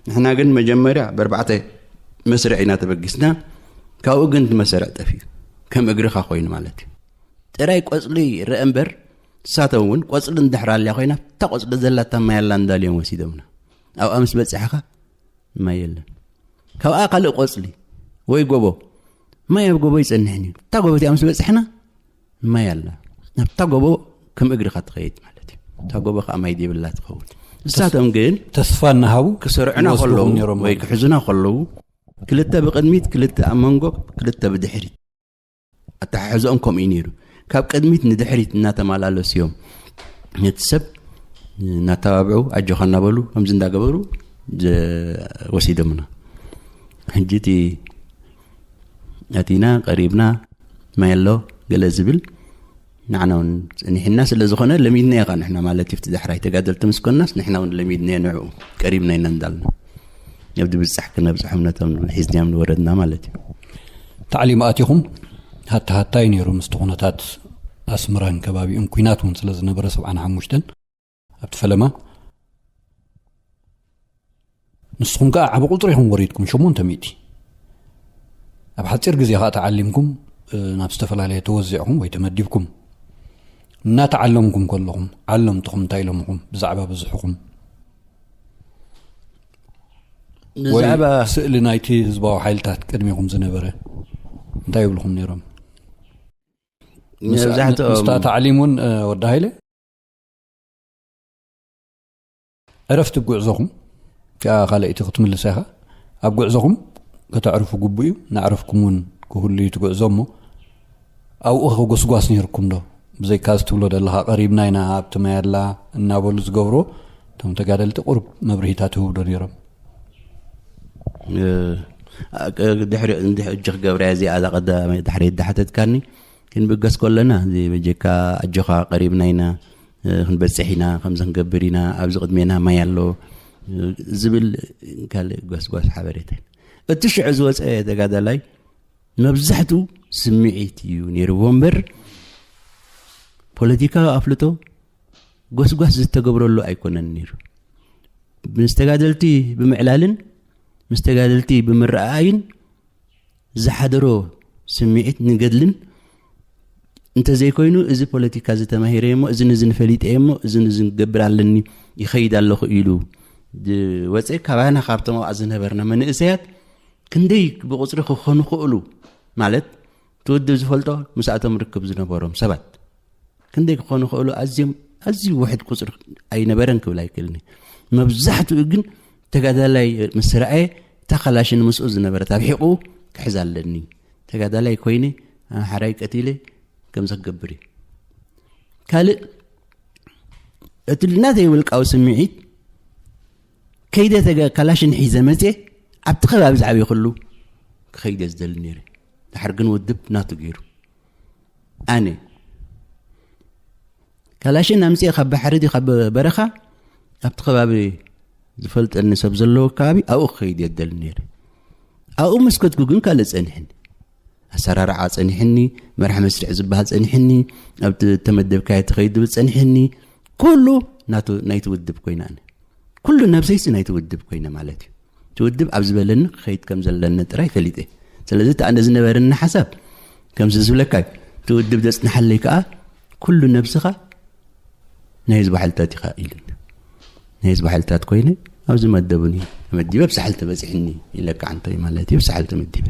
ንሕና ግን መጀመርያ ብኣርባዕተ መስርዕ ኢና ተበጊስና። ካብኡ ግን እቲ መሰርዕ ጠፊኡ። ከም እግርኻ ኮይኑ ማለት እዩ። ጥራይ ቆጽሊ ይረአ እምበር፣ ንሳቶም እውን ቆጽሊ እንድሕር ኣልያ ኮይና፣ እታ ቆጽሊ ዘላታ ማይ ኣላ እንዳልዮም ወሲዶምና። ኣብኣ ምስ በጻሕኻ ማይ የለን። ካብኣ ካልእ ቆጽሊ ወይ ጎቦ፣ ማይ ኣብ ጎቦ ይጸንሕን እዩ። እታ ጎቦ እቲኣ ምስ በጻሕና ማይ ኣላ። ናብታ ጎቦ ከም እግርኻ ትኸይድ ማለት እዩ። እታ ጎቦ ከኣ ማይ ዘይብላ ትኸውን። ንሳቶም ግን ተስፋ እናሃቡ ክሰርዑና ይወስድኹም ከለዉ ነይሮም ወይ ማለት እዩ። ክሕዙና ከለዉ፣ ክልተ ብቕድሚት፣ ክልተ ኣብ መንጎ፣ ክልተ ብድሕሪት። ኣተሓሕዝኦም ከምኡ እዩ ነይሩ። ካብ ቅድሚት ንድሕሪት እናተመላለሱ እዮም ነቲ ሰብ እናተባብዑ፣ ኣጆኻ እናበሉ፣ ከምዚ እንዳገበሩ ዘ-፣ ወሲዶምና። ሕጂ እቲ ኣቲና፣ ቀሪብና፣ ማይ ኣሎ፣ ገለ ዝብል፣ ንዓና እውን ጸኒሕና ስለ ዝኾነ፣ ለሚድናዮ ኸዓ ንሕና ማለት እዩ። እቲ ዳሕራይ ተጋደልቲ ምስ ኮንናስ፣ ንሕና እውን ለሚድናዮ ንዕኡ፣ ቀሪብና ኢና እንዳልና። ኣብ ድብጻሕ ክነብጽሖም ነቶም ሒዝናዮም ንወረድና ማለት እዩ። ታዕሊም ኣቲኹም፣ ሃታ ሃታ እዩ ነይሩ፣ ምስቲ ኩነታት ኣስመራን ከባቢኡን፣ ኲናት እውን ስለ ዝነበረ፣ ሰብዓን ሓሙሽተን ኣብቲ ፈለማ። ንስኹም ከኣ ዓቢ ቁጽሪ ኢኹም ወሪድኩም፣ ሸሞንተ ሚእቲ። ኣብ ሓጺር ግዜ ከኣ ተዓሊምኩም፣ እ፣ ናብ ዝተፈላለየ ተወዚዕኩም ወይ ተመዲብኩም። እናተዓለምኩም ከለኹም፣ ዓለምትኹም እንታይ ኢሎምኹም ብዛዕባ ብዝሕኹም? ወይ ብዛዕባ ስእሊ ናይቲ ህዝባዊ ሓይልታት ቅድሚኹም ዝነበረ እንታይ ይብልኹም ነይሮም? ምስ-፣ መብዛሕትኦም ምስታ ታዕሊም እውን፣ እ፣ ወዲ ሃይለ፣ ዕረፍቲ ጉዕዞኹም፣ ከኣ ካልኣይቲ ክትምልሳ ኢኻ። ኣብ ጉዕዞኹም ከተዕርፉ ግቡእ እዩ። ንዕረፍኩም እውን ክህሉ እዩ እቲ ጉዕዞ እሞ፣ ኣብኡ ከ ጎስጓስ ነይርኩም ዶ? ብዘይካ እዚ ትብሎ ዘለኻ ቀሪብና ኢና፣ ኣብቲ ማይ ኣላ እናበሉ ዝገብርዎ፣ እቶም ተጋደልቲ ቁሩብ መብርሂታት ይህቡ ዶ ነይሮም? እ፣ እ፣ ድሕሪ፣ እንድሕ-፣ እጂ ክገብራ እዚኣ እዛ ቀዳማይ ድሕሪ እዳሓተትካኒ፣ ክንብገስ ከለና፣ እዚ በጀካ ኣጆኻ ቀሪብና ኢና፣ እ፣ ክንበጽሕ ኢና፣ ከምዚ ክንገብር ኢና፣ ኣብዚ ቅድሜና ማይ ኣሎ፣ እ፣ ዝብል ካልእ ጓስጓስ ሓበሬታ። እቲ ሽዑ ዝወጸ ተጋዳላይ መብዛሕትኡ ስምዒት እዩ ነይርዎ እምበር፣ ፖለቲካዊ ኣፍልጦ ጎስጓስ ዝተገብረሉ ኣይኮነን ነይሩ። ምስ ተጋደልቲ ብምዕላልን ምስ ተጋደልቲ ብምረኣኣይን ዝሓደሮ ስምዒት ንገድልን እንተዘይኮይኑ፣ እዚ ፖለቲካ እዚ ተማሂረ እሞ፣ እዚ ንዚ ንፈሊጠ እሞ፣ እዚ ንዚ ንገብር ኣለኒ፣ ይኸይድ ኣለኹ ኢሉ ዝወፀ፣ ካባና ካብቶም ኣብኣ ዝነበርና መንእሰያት ክንደይ ብቁፅሪ ክኾኑ ክእሉ፣ ማለት እቲ ውድብ ዝፈልጦ ምስኣቶም ርክብ ዝነበሮም ሰባት ክንደይ ክኾኑ ክእሉ፣ ኣዝዮም፣ ኣዝዩ ውሕድ ቁፅሪ ኣይነበረን ክብል ኣይክእልን እየ። መብዛሕትኡ ግን ተጋዳላይ ምስ ረኣየ፣ እታ ካላሽን ምስኡ ዝነበረት ኣብ ሒቑ ክሕዝ ኣለኒ። ተጋዳላይ ኮይነ፣ ኣምሓራይ ቀቲለ፣ ከምዚ ክገብር እዩ። ካልእ፣ እቲ ናተይ ውልቃዊ ስምዒት፣ ከይደ ተገ- ካላሽን ሒዘ መፅየ። ኣብቲ ከባቢ ዝዓብየ ኩሉ ክኸይደ ዝደሊ ነይረ። ድሓር ግን ውድብ ናቱ ገይሩ። ኣነ ካላሽን ኣምፅየ ካብ ባሕሪ ድዩ ካብ በረኻ ኣብቲ ከባቢ ዝፈልጠኒ ሰብ ዘለዎ ከባቢ ኣብኡ ክኸይድ የደሊ ነይረ። ኣብኡ መስከትኩ ግን ካልእ ጸኒሕኒ፣ ኣሰራርዓ ጸኒሕኒ፣ መራሕ መስርዕ ዝበሃል ጸኒሕኒ፣ ኣብቲ ተመደብካዮ ትኸይድ ዝብል ጸኒሕኒ። ኩሉ ናይቲ ውድብ ኮይነ ኣነ፣ ኩሉ ነብሰይሲ ናይቲ ውድብ ኮይነ ማለት እዩ። እቲ ውድብ ኣብ ዝበለኒ ክኸይድ ከም ዘለኒ ጥራይ ፈሊጠ። ስለዚ እቲ ኣነ ዝነበረኒ ሓሳብ ከምዚ ዝብለካ እዩ። እቲ ውድብ ዘጽንሓለይ ከኣ ኩሉ ነብስኻ ናይ ህዝቢ ሓይልታት ኢኻ ኢሉኒ። ናይ ህዝቢ ሓይልታት ኮይነ ኣብዚ መደቡኒ ተመዲበ ብሳሕል ተበፂሕኒ ኢለካ ኣንተ ማለት እዩ። ብሳሕል ተመዲበ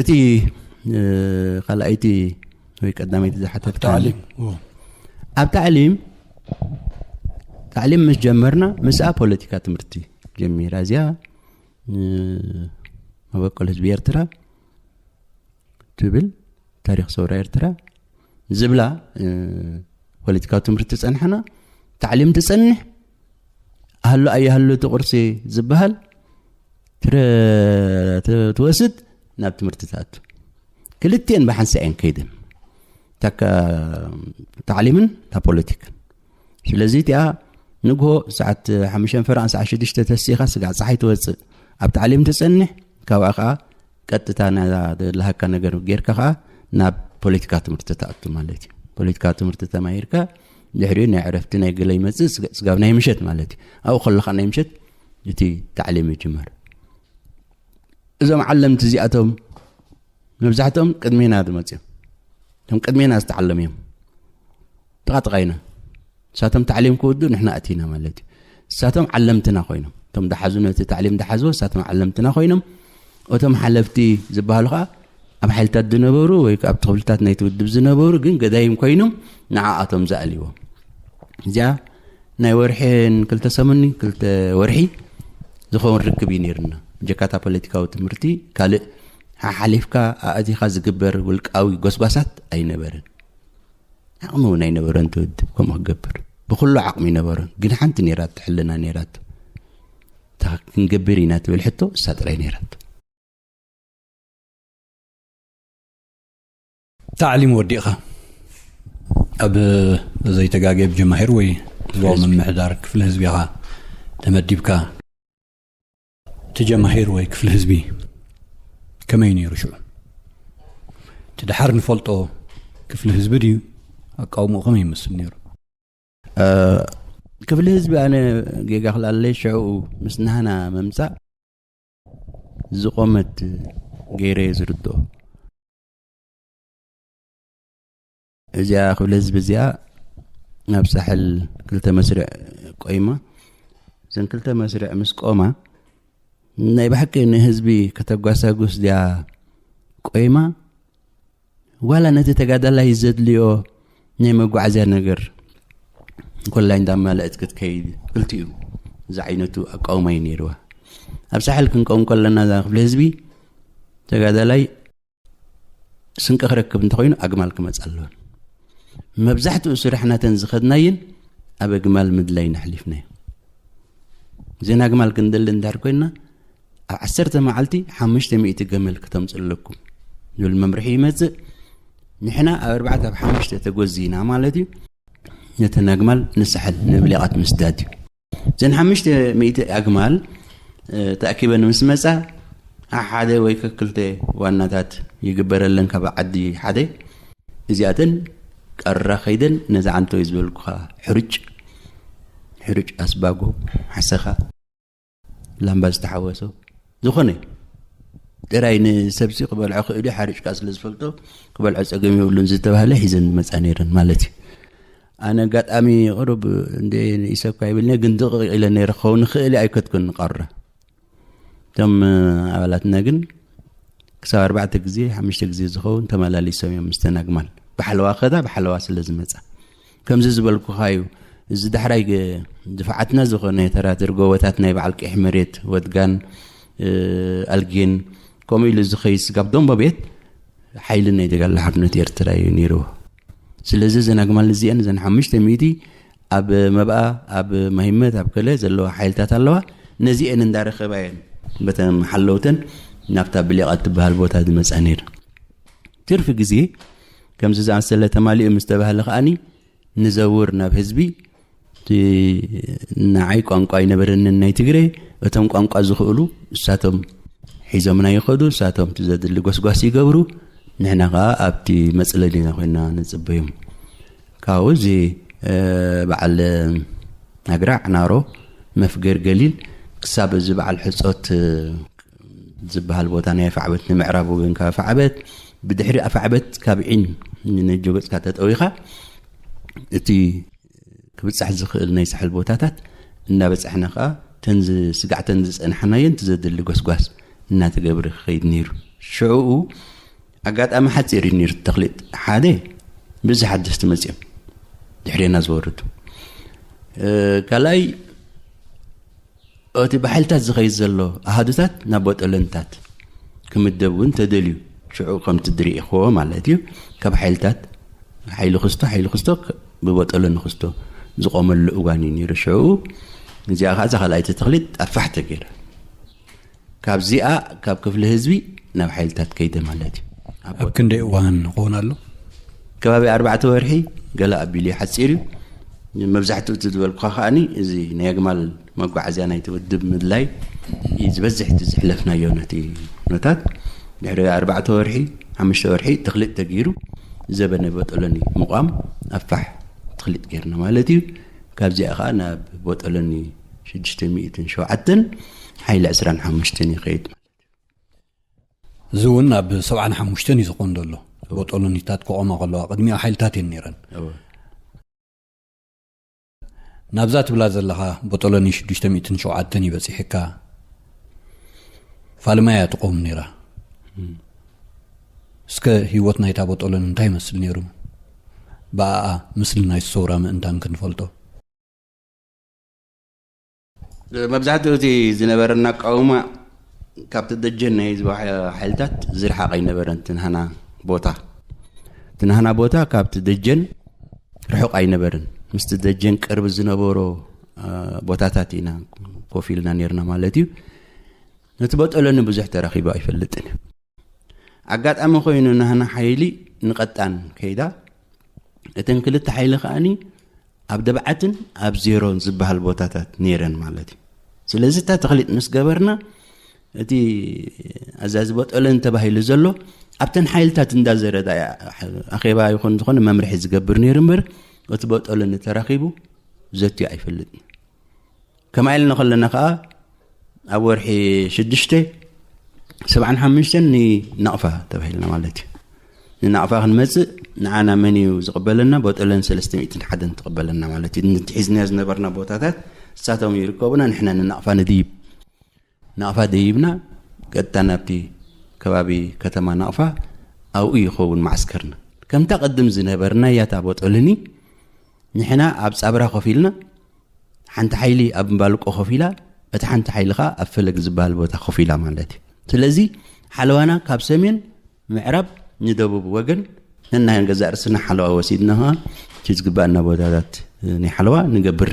እቲ ካልኣይቲ ወይ ቀዳመይቲ ዝሓተትካ ታዕሊም ኣብ ታዕሊም ታዕሊም ምስ ጀመርና ምስኣ ፖለቲካ ትምህርቲ ጀሚራ እዚኣ መበቆል ህዝቢ ኤርትራ ትብል ታሪክ ሰውራ ኤርትራ ዝብላ ፖለቲካዊ ትምህርቲ ጸንሓና። ታዕሊም ትጸንሕ ኣህሎ ኣየህሎ እቲ ቁርሲ ዝበሃል ትወስድ ናብ ትምህርቲ ትኣቱ። ክልቲኤን ብሓንሳ እየን ከይደን ታዕሊምን ታ ፖለቲክን። ስለዚ እቲኣ ንግሆ ሰዓት ሓሙሽተ ፈረቓ ሰዓት ሽዱሽተ ተሲኻ ስጋዕ ፀሓይ ትወፅእ ኣብ ታዕሊም ትፀንሕ። ካብኣ ከዓ ቀጥታ ናዛ ዘለሃካ ነገር ጌርካ ከዓ ናብ ፖለቲካ ትምህርቲ ትኣቱ ማለት እዩ። ፖለቲካ ትምህርቲ ተማሂርካ ድሕሪኡ ናይ ዕረፍቲ ናይ ገለ ይመፅእ ስጋብ ናይ ምሸት ማለት እዩ። ኣብኡ ከለካ ናይ ምሸት እቲ ታዕሊም ይጅመር። እዞም ዓለምቲ እዚኣቶም መብዛሕትኦም ቅድሜና ዝመፅኦም እቶም ቅድሜና ዝተዓለሙ እዮም። ጥቓጥቓ ኢና ንሳቶም ታዕሊም ክወዱ ንሕና ኣቲና ማለት እዩ። ንሳቶም ዓለምትና ኮይኖም እቶም ደሓዙ ነቲ ታዕሊም ደሓዝዎ ንሳቶም ዓለምትና ኮይኖም እቶም ሓለፍቲ ዝበሃሉ ከዓ ኣብ ሓይልታት ዝነበሩ ወይ ኣብ ተኽብልታት ናይቲ ውድብ ዝነበሩ ግን ገዳይም ኮይኖም ንዓኣቶም ዝኣልዎም እዚኣ ናይ ወርሕን ክልተ ሰሙኒ ክልተ ወርሒ ዝኸውን ርክብ እዩ ነይርና። ብጀካታ ፖለቲካዊ ትምህርቲ ካልእ ሓሓሊፍካ ኣእቲኻ ዝግበር ውልቃዊ ጎስጓሳት ኣይነበርን። ዓቕሚ እውን ኣይነበረን ትውድብ ከምኡ ክገብር ብኩሉ ዓቕሚ ይነበሮን ግን ሓንቲ ነይራት ትሕልና ነይራት። ክንገብር ኢና ትብል ሕቶ እሳ ጥራይ ነይራት። ታዕሊም ወዲእኻ ኣብ ዘይተጋገ ብጀማሂር ወይ ህዝባዊ ምምሕዳር ክፍሊ ህዝቢ ኢኻ ተመዲብካ። እቲ ጀማሂር ወይ ክፍሊ ህዝቢ ከመይ ነይሩ ሽዑ? እቲ ድሓር ንፈልጦ ክፍሊ ህዝቢ ድዩ? ኣቃውምኡ ከመይ ይመስል ነይሩ? ክፍሊ ህዝቢ ኣነ ጌጋ ክልኣለይ ሽዑ ምስ ናህና መምፃእ ዝቆመት ገይረ እየ ዝርድኦ። እዚኣ ክፍሊ ህዝቢ እዚኣ ናብ ሳሕል ክልተ መስርዕ ቆይማ። እዘን ክልተ መስርዕ ምስ ቆማ ናይ ብሓቂ ንህዝቢ ከተጓሳጉስ እዚኣ ቆይማ ዋላ ነቲ ተጋዳላይ ዘድልዮ ናይ መጓዓዝያ ነገር ኮላይ እንዳማለእት ክትከይድ ክልቲኡ እዚ ዓይነቱ ኣቃውማ እዩ ነይርዋ። ኣብ ሳሕል ክንቀውም ከለና እዛ ክፍሊ ህዝቢ ተጋዳላይ ስንቂ ክረክብ እንተኮይኑ ኣግማል ክመፅ ኣለዎን። መብዛሕትኡ ስራሕ ናተን ዝኸድናየን ኣብ ኣግማል ምድላይ ነሕሊፍናዮ። እዘን ኣግማል ክንደሊ እንድሕር ኮይንና ኣብ ዓሰርተ መዓልቲ ሓሙሽተ ሚእቲ ገመል ክተምፅእ ኣለኩም ዝብል መምርሒ ይመፅእ። ንሕና ኣብ ኣርባዕተ ኣብ ሓሙሽተ ተጎዚና ማለት እዩ። ነተን ኣግማል ንሳሕል ንብሊቓት ምስዳድ እዩ። እዘን ሓሙሽተ ሚእቲ ኣግማል ተኣኪበን ምስ መፃ ሓደ ወይ ከክልተ ዋናታት ይግበረለን ካብ ዓዲ ሓደ እዚኣተን ቀራ ከይደን ነዚ ዓንቶ እዩ ዝበልኩኻ ሕርጭ ሕርጭ ኣስባጎ ሓሰኻ ላምባ ዝተሓወሶ ዝኾነ ጥራይ ንሰብሲ ክበልዖ ክእሉ ሓርጭ ከዓ ስለ ዝፈልጦ ክበልዖ ፀገም የብሉን ዝተባህለ ሒዘን ዝመፃ ነይረን ማለት እዩ። ኣነ ኣጋጣሚ ቅሩብ እንደ ንኢሰኳ ይብልኒ ግን ድቕቕ ኢለ ነይረ ክኸውን ንኽእል ኣይከትኩን ንቐረ እቶም ኣባላትና ግን ክሳብ ኣርባዕተ ግዜ ሓሙሽተ ግዜ ዝኸውን ተመላሊሶም እዮም ምስተን ኣግማል ብሓለዋ ከዳ ብሓለዋ ስለ ዝመፃ ከምዚ ዝበልኩኻ እዩ። እዚ ዳሕራይ ድፍዓትና ዝኾነ ተራትር ጎቦታት ናይ በዓል ቀይሕ መሬት ወድጋን ኣልጌን ከምኡ ኢሉ ዝኸይድ ስጋብ ደንቦ ቤት ሓይሊ ናይ ተጋድሎ ሓርነት ኤርትራ እዩ ነይርዎ። ስለዚ እዘን ኣግማል እዚአን እዘን ሓሙሽተ ሚእቲ ኣብ መብኣ፣ ኣብ መሂመት፣ ኣብ ከለ ዘለዋ ሓይልታት ኣለዋ። ነዚአን እንዳረኸባ እየን በተን ሓለውተን ናብታ ብሊቓ ትበሃል ቦታ ዝመጻ ነይሩ። ትርፊ ግዜ ከምዚ ዝኣመሰለ ተማሊኡ ምስ ተባህለ ከኣኒ ንዘውር ናብ ህዝቢ። እቲ ንዓይ ቋንቋ ኣይነበረንን ናይ ትግረ፣ እቶም ቋንቋ ዝኽእሉ እሳቶም ሒዞምና ይኸዱ፣ እሳቶም እቲ ዘድሊ ጎስጓስ ይገብሩ፣ ንሕና ከኣ ኣብቲ መጽለሊና ኮይና ንጽበዮም። ካብኡ እዚ በዓል ኣግራዕ ናሮ መፍገር ገሊል ክሳብ እዚ በዓል ሕጾት ዝበሃል ቦታ ናይ ኣፋዕበት ንምዕራብ ወገን ካብ ኣፋዕበት ብድሕሪ ኣፋዕበት ካብ ዒን ንነጆ ገጽካ ተጠዊኻ እቲ ክብጻሕ ዝኽእል ናይ ሳሕል ቦታታት እናበጻሕና ከኣ ተን ስጋዕተን ዝጸናሕናየን እቲ ዘድሊ ጎስጓስ እናተገብረ ክኸይድ ነይሩ። ሽዕኡ ኣጋጣሚ ሓጺር እዩ ነይሩ ተኽሊጥ። ሓደ ብዙሕ ሓደስቲ መጺኦም ድሕሬና ዝወርዱ። ካልኣይ እቲ ብሓይልታት ዝኸይድ ዘሎ ኣሃዱታት ናብ ቦጠለንታት ክምደብ እውን ተደልዩ። ሽዑ ከምቲ ዝርእኽዎ ማለት እዩ። ካብ ሓይልታት ሓይሊ ክስቶ ሓይሊ ክስቶ ብቦጠለኒ ክስቶ ዝቆመሉ እዋን እዩ ነይሩ። ሽዑ እዚኣ ከዓ እዛ ካልኣይቲ ተኽሊት ኣፋሕ ተገይራ። ካብዚኣ ካብ ክፍሊ ህዝቢ ናብ ሓይልታት ከይደ ማለት እዩ። ኣብ ክንደይ እዋን ክኸውን ኣሎ? ከባቢ ኣርባዕተ ወርሒ ገለ ኣቢሉ እዩ፣ ሓፂር እዩ። መብዛሕትኡ እቲ ዝበልኩኻ ከዓኒ እዚ ናይ ኣግማል መጓዓዝያ ናይቲ ውድብ ምድላይ እዩ ዝበዝሕ እቲ ዝሕለፍናዮ ነቲ ኩነታት። ድሕሪ ኣርባዕተ ወርሒ ሓሙሽተ ወርሒ ተኽሊጥ ተገይሩ ዘበነ ቦጠሎኒ ምቋም ኣፋሕ ተኽሊጥ ገይርና ማለት እዩ። ካብዚኣ ከዓ ናብ ቦጠሎኒ ሽዱሽተ ሚእትን ሸውዓተን ሓይሊ ዕስራን ሓሙሽተን ይኸይድ ማለት እዩ። እዚ እውን ኣብ ሰብዓን ሓሙሽተን እዩ ዝኾን ዘሎ። ቦጦሎኒታት ክቆማ ከለዋ ቅድሚኡ ሓይልታት እየን ነይረን። ናብዛ ትብላ ዘለኻ ቦጦሎኒ ሽዱሽተ ሚእትን ሸውዓተን ይበፂሕካ። ፋልማ እያ ትቆም ነይራ። እስከ ህይወት ናይታ ቦጦሎኒ እንታይ ይመስል ነይሩ? ብኣኣ ምስሊ ናይ ሰውራ ምእንታን ክንፈልጦ። መብዛሕትኡ እቲ ዝነበረና ኣቃውማ ካብቲ ደጀን ናይ ህዝባዊ ሓይልታት ዝርሓቕ ኣይነበረን። ትንሃና ቦታ ትንሃና ቦታ ካብቲ ደጀን ርሑቕ ኣይነበርን። ምስቲ ደጀን ቅርቢ ዝነበሮ ቦታታት ኢና ኮፍ ኢልና ነርና ማለት እዩ። ነቲ ቦጠሎኒ ብዙሕ ተረኺቡ ኣይፈልጥን እዩ። ኣጋጣሚ ኮይኑ ናህና ሓይሊ ንቐጣን ከይዳ እተን ክልተ ሓይሊ ከዓኒ ኣብ ደብዓትን ኣብ ዜሮን ዝበሃል ቦታታት ነይረን ማለት እዩ። ስለዚ እታ ተኽሊጥ ምስ ገበርና እቲ ኣዛዚ ቦጠሎኒ ተባሂሉ ዘሎ ኣብተን ሓይልታት እንዳዘረዳ ኣኼባ ይኹን ዝኾነ መምርሒ ዝገብር ነይሩ እምበር እቲ ቦጠሎኒ ተራኺቡ ዘትዩ ኣይፈልጥን። ከማ ኢልና ከለና ከዓ ኣብ ወርሒ ሽዱሽተ ሰብዓን ሓሙሽተን ንናቕፋ ተባሂልና ማለት እዩ። ንናቕፋ ክንመፅእ ንዓና መን እዩ ዝቕበለና? ቦጠለን ሰለስተ ሚእትን ሓደን ትቕበለና ማለት እዩ። ንትሒዝና ዝነበርና ቦታታት እሳቶም ይርከቡና፣ ንሕና ንናቕፋ ንድይብ። ናቕፋ ደይብና ቀጥታ ናብቲ ከባቢ ከተማ ናቕፋ ኣብኡ ይኸውን ማዕስከርና። ከምታ ቅድም ዝነበርና ያታ ቦጠልኒ ንሕና ኣብ ጻብራ ኮፍ ኢልና ሓንቲ ሓይሊ ኣብ እምባልቆ ኮፍ ኢላ፣ እቲ ሓንቲ ሓይሊ ኸዓ ኣብ ፈለግ ዝበሃል ቦታ ኮፍ ኢላ ማለት እዩ። ስለዚ ሓለዋና ካብ ሰሜን ምዕራብ ንደቡብ ወገን ነናይ ገዛእ ርእስና ሓለዋ ወሲድና ኸዓ እቲ ዝግባኣና ቦታታት ናይ ሓለዋ ንገብር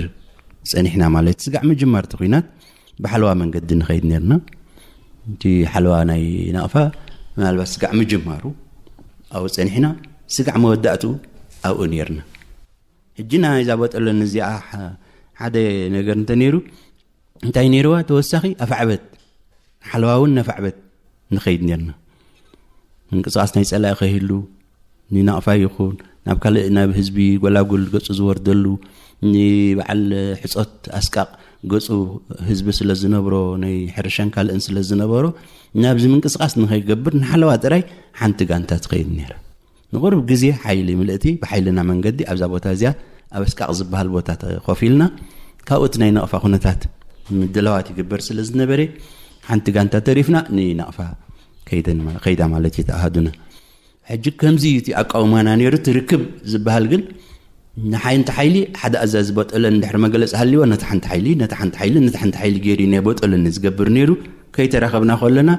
ጸኒሕና ማለት እዩ። ስጋዕ ምጅማር እቲ ኲናት ብሓለዋ መንገዲ ንኸይድ ነርና። እቲ ሓለዋ ናይ ናቕፋ ምናልባት ስጋዕ ምጅማሩ ኣብኡ ጸኒሕና፣ ስጋዕ መወዳእትኡ ኣብኡ ነርና። ሕጂ ናይዛ ቦጠሎኒ እዚኣ ሓደ ነገር እንተነይሩ እንታይ ነይርዋ ተወሳኺ ኣፋዕበት ሓለዋ እውን ነፋዕበት ንኸይድ ነርና። ምንቅስቃስ ናይ ጸላኢ ከይህሉ ንናቕፋ ይኹን ናብ ካልእ ናብ ህዝቢ ጎላጉል ገጹ ዝወርደሉ ንበዓል ሕጾት ኣስቃቕ ገጹ ህዝቢ ስለ ዝነብሮ ናይ ሕርሻን ካልእን ስለ ዝነበሮ ናብዚ ምንቅስቃስ ንኸይገብር ንሓለዋ ጥራይ ሓንቲ ጋንታ ትኸይድ ነይራ። ንቑሩብ ግዜ ሓይሊ ምልእቲ ብሓይልና መንገዲ ኣብዛ ቦታ እዚኣ ኣብ ኣስቃቕ ዝበሃል ቦታ ኮፍ ኢልና ካብኡ እቲ ናይ ናቕፋ ኩነታት ምድላዋት ይግበር ስለ ዝነበረ ሓንቲ ጋንታ ተሪፍና ንናቕፋ ከይደን ከይዳ ማለት እዩ ተኣሃዱና። ሕጂ ከምዚ እቲ ኣቃውማና ነይሩ እቲ ርክብ ዝበሃል ግን ንሓንቲ ሓይሊ ሓደ ኣዛዚ ቦጠለን ድሕሪ መገለፂ ሃልዎ ነቲ ሓንቲ ሓይሊ ነቲ ሓንቲ ሓይሊ ነቲ ሓንቲ ሓይሊ ገይሩ ናይ ቦጠለን ዝገብር ነይሩ። ከይተራኸብና ከለና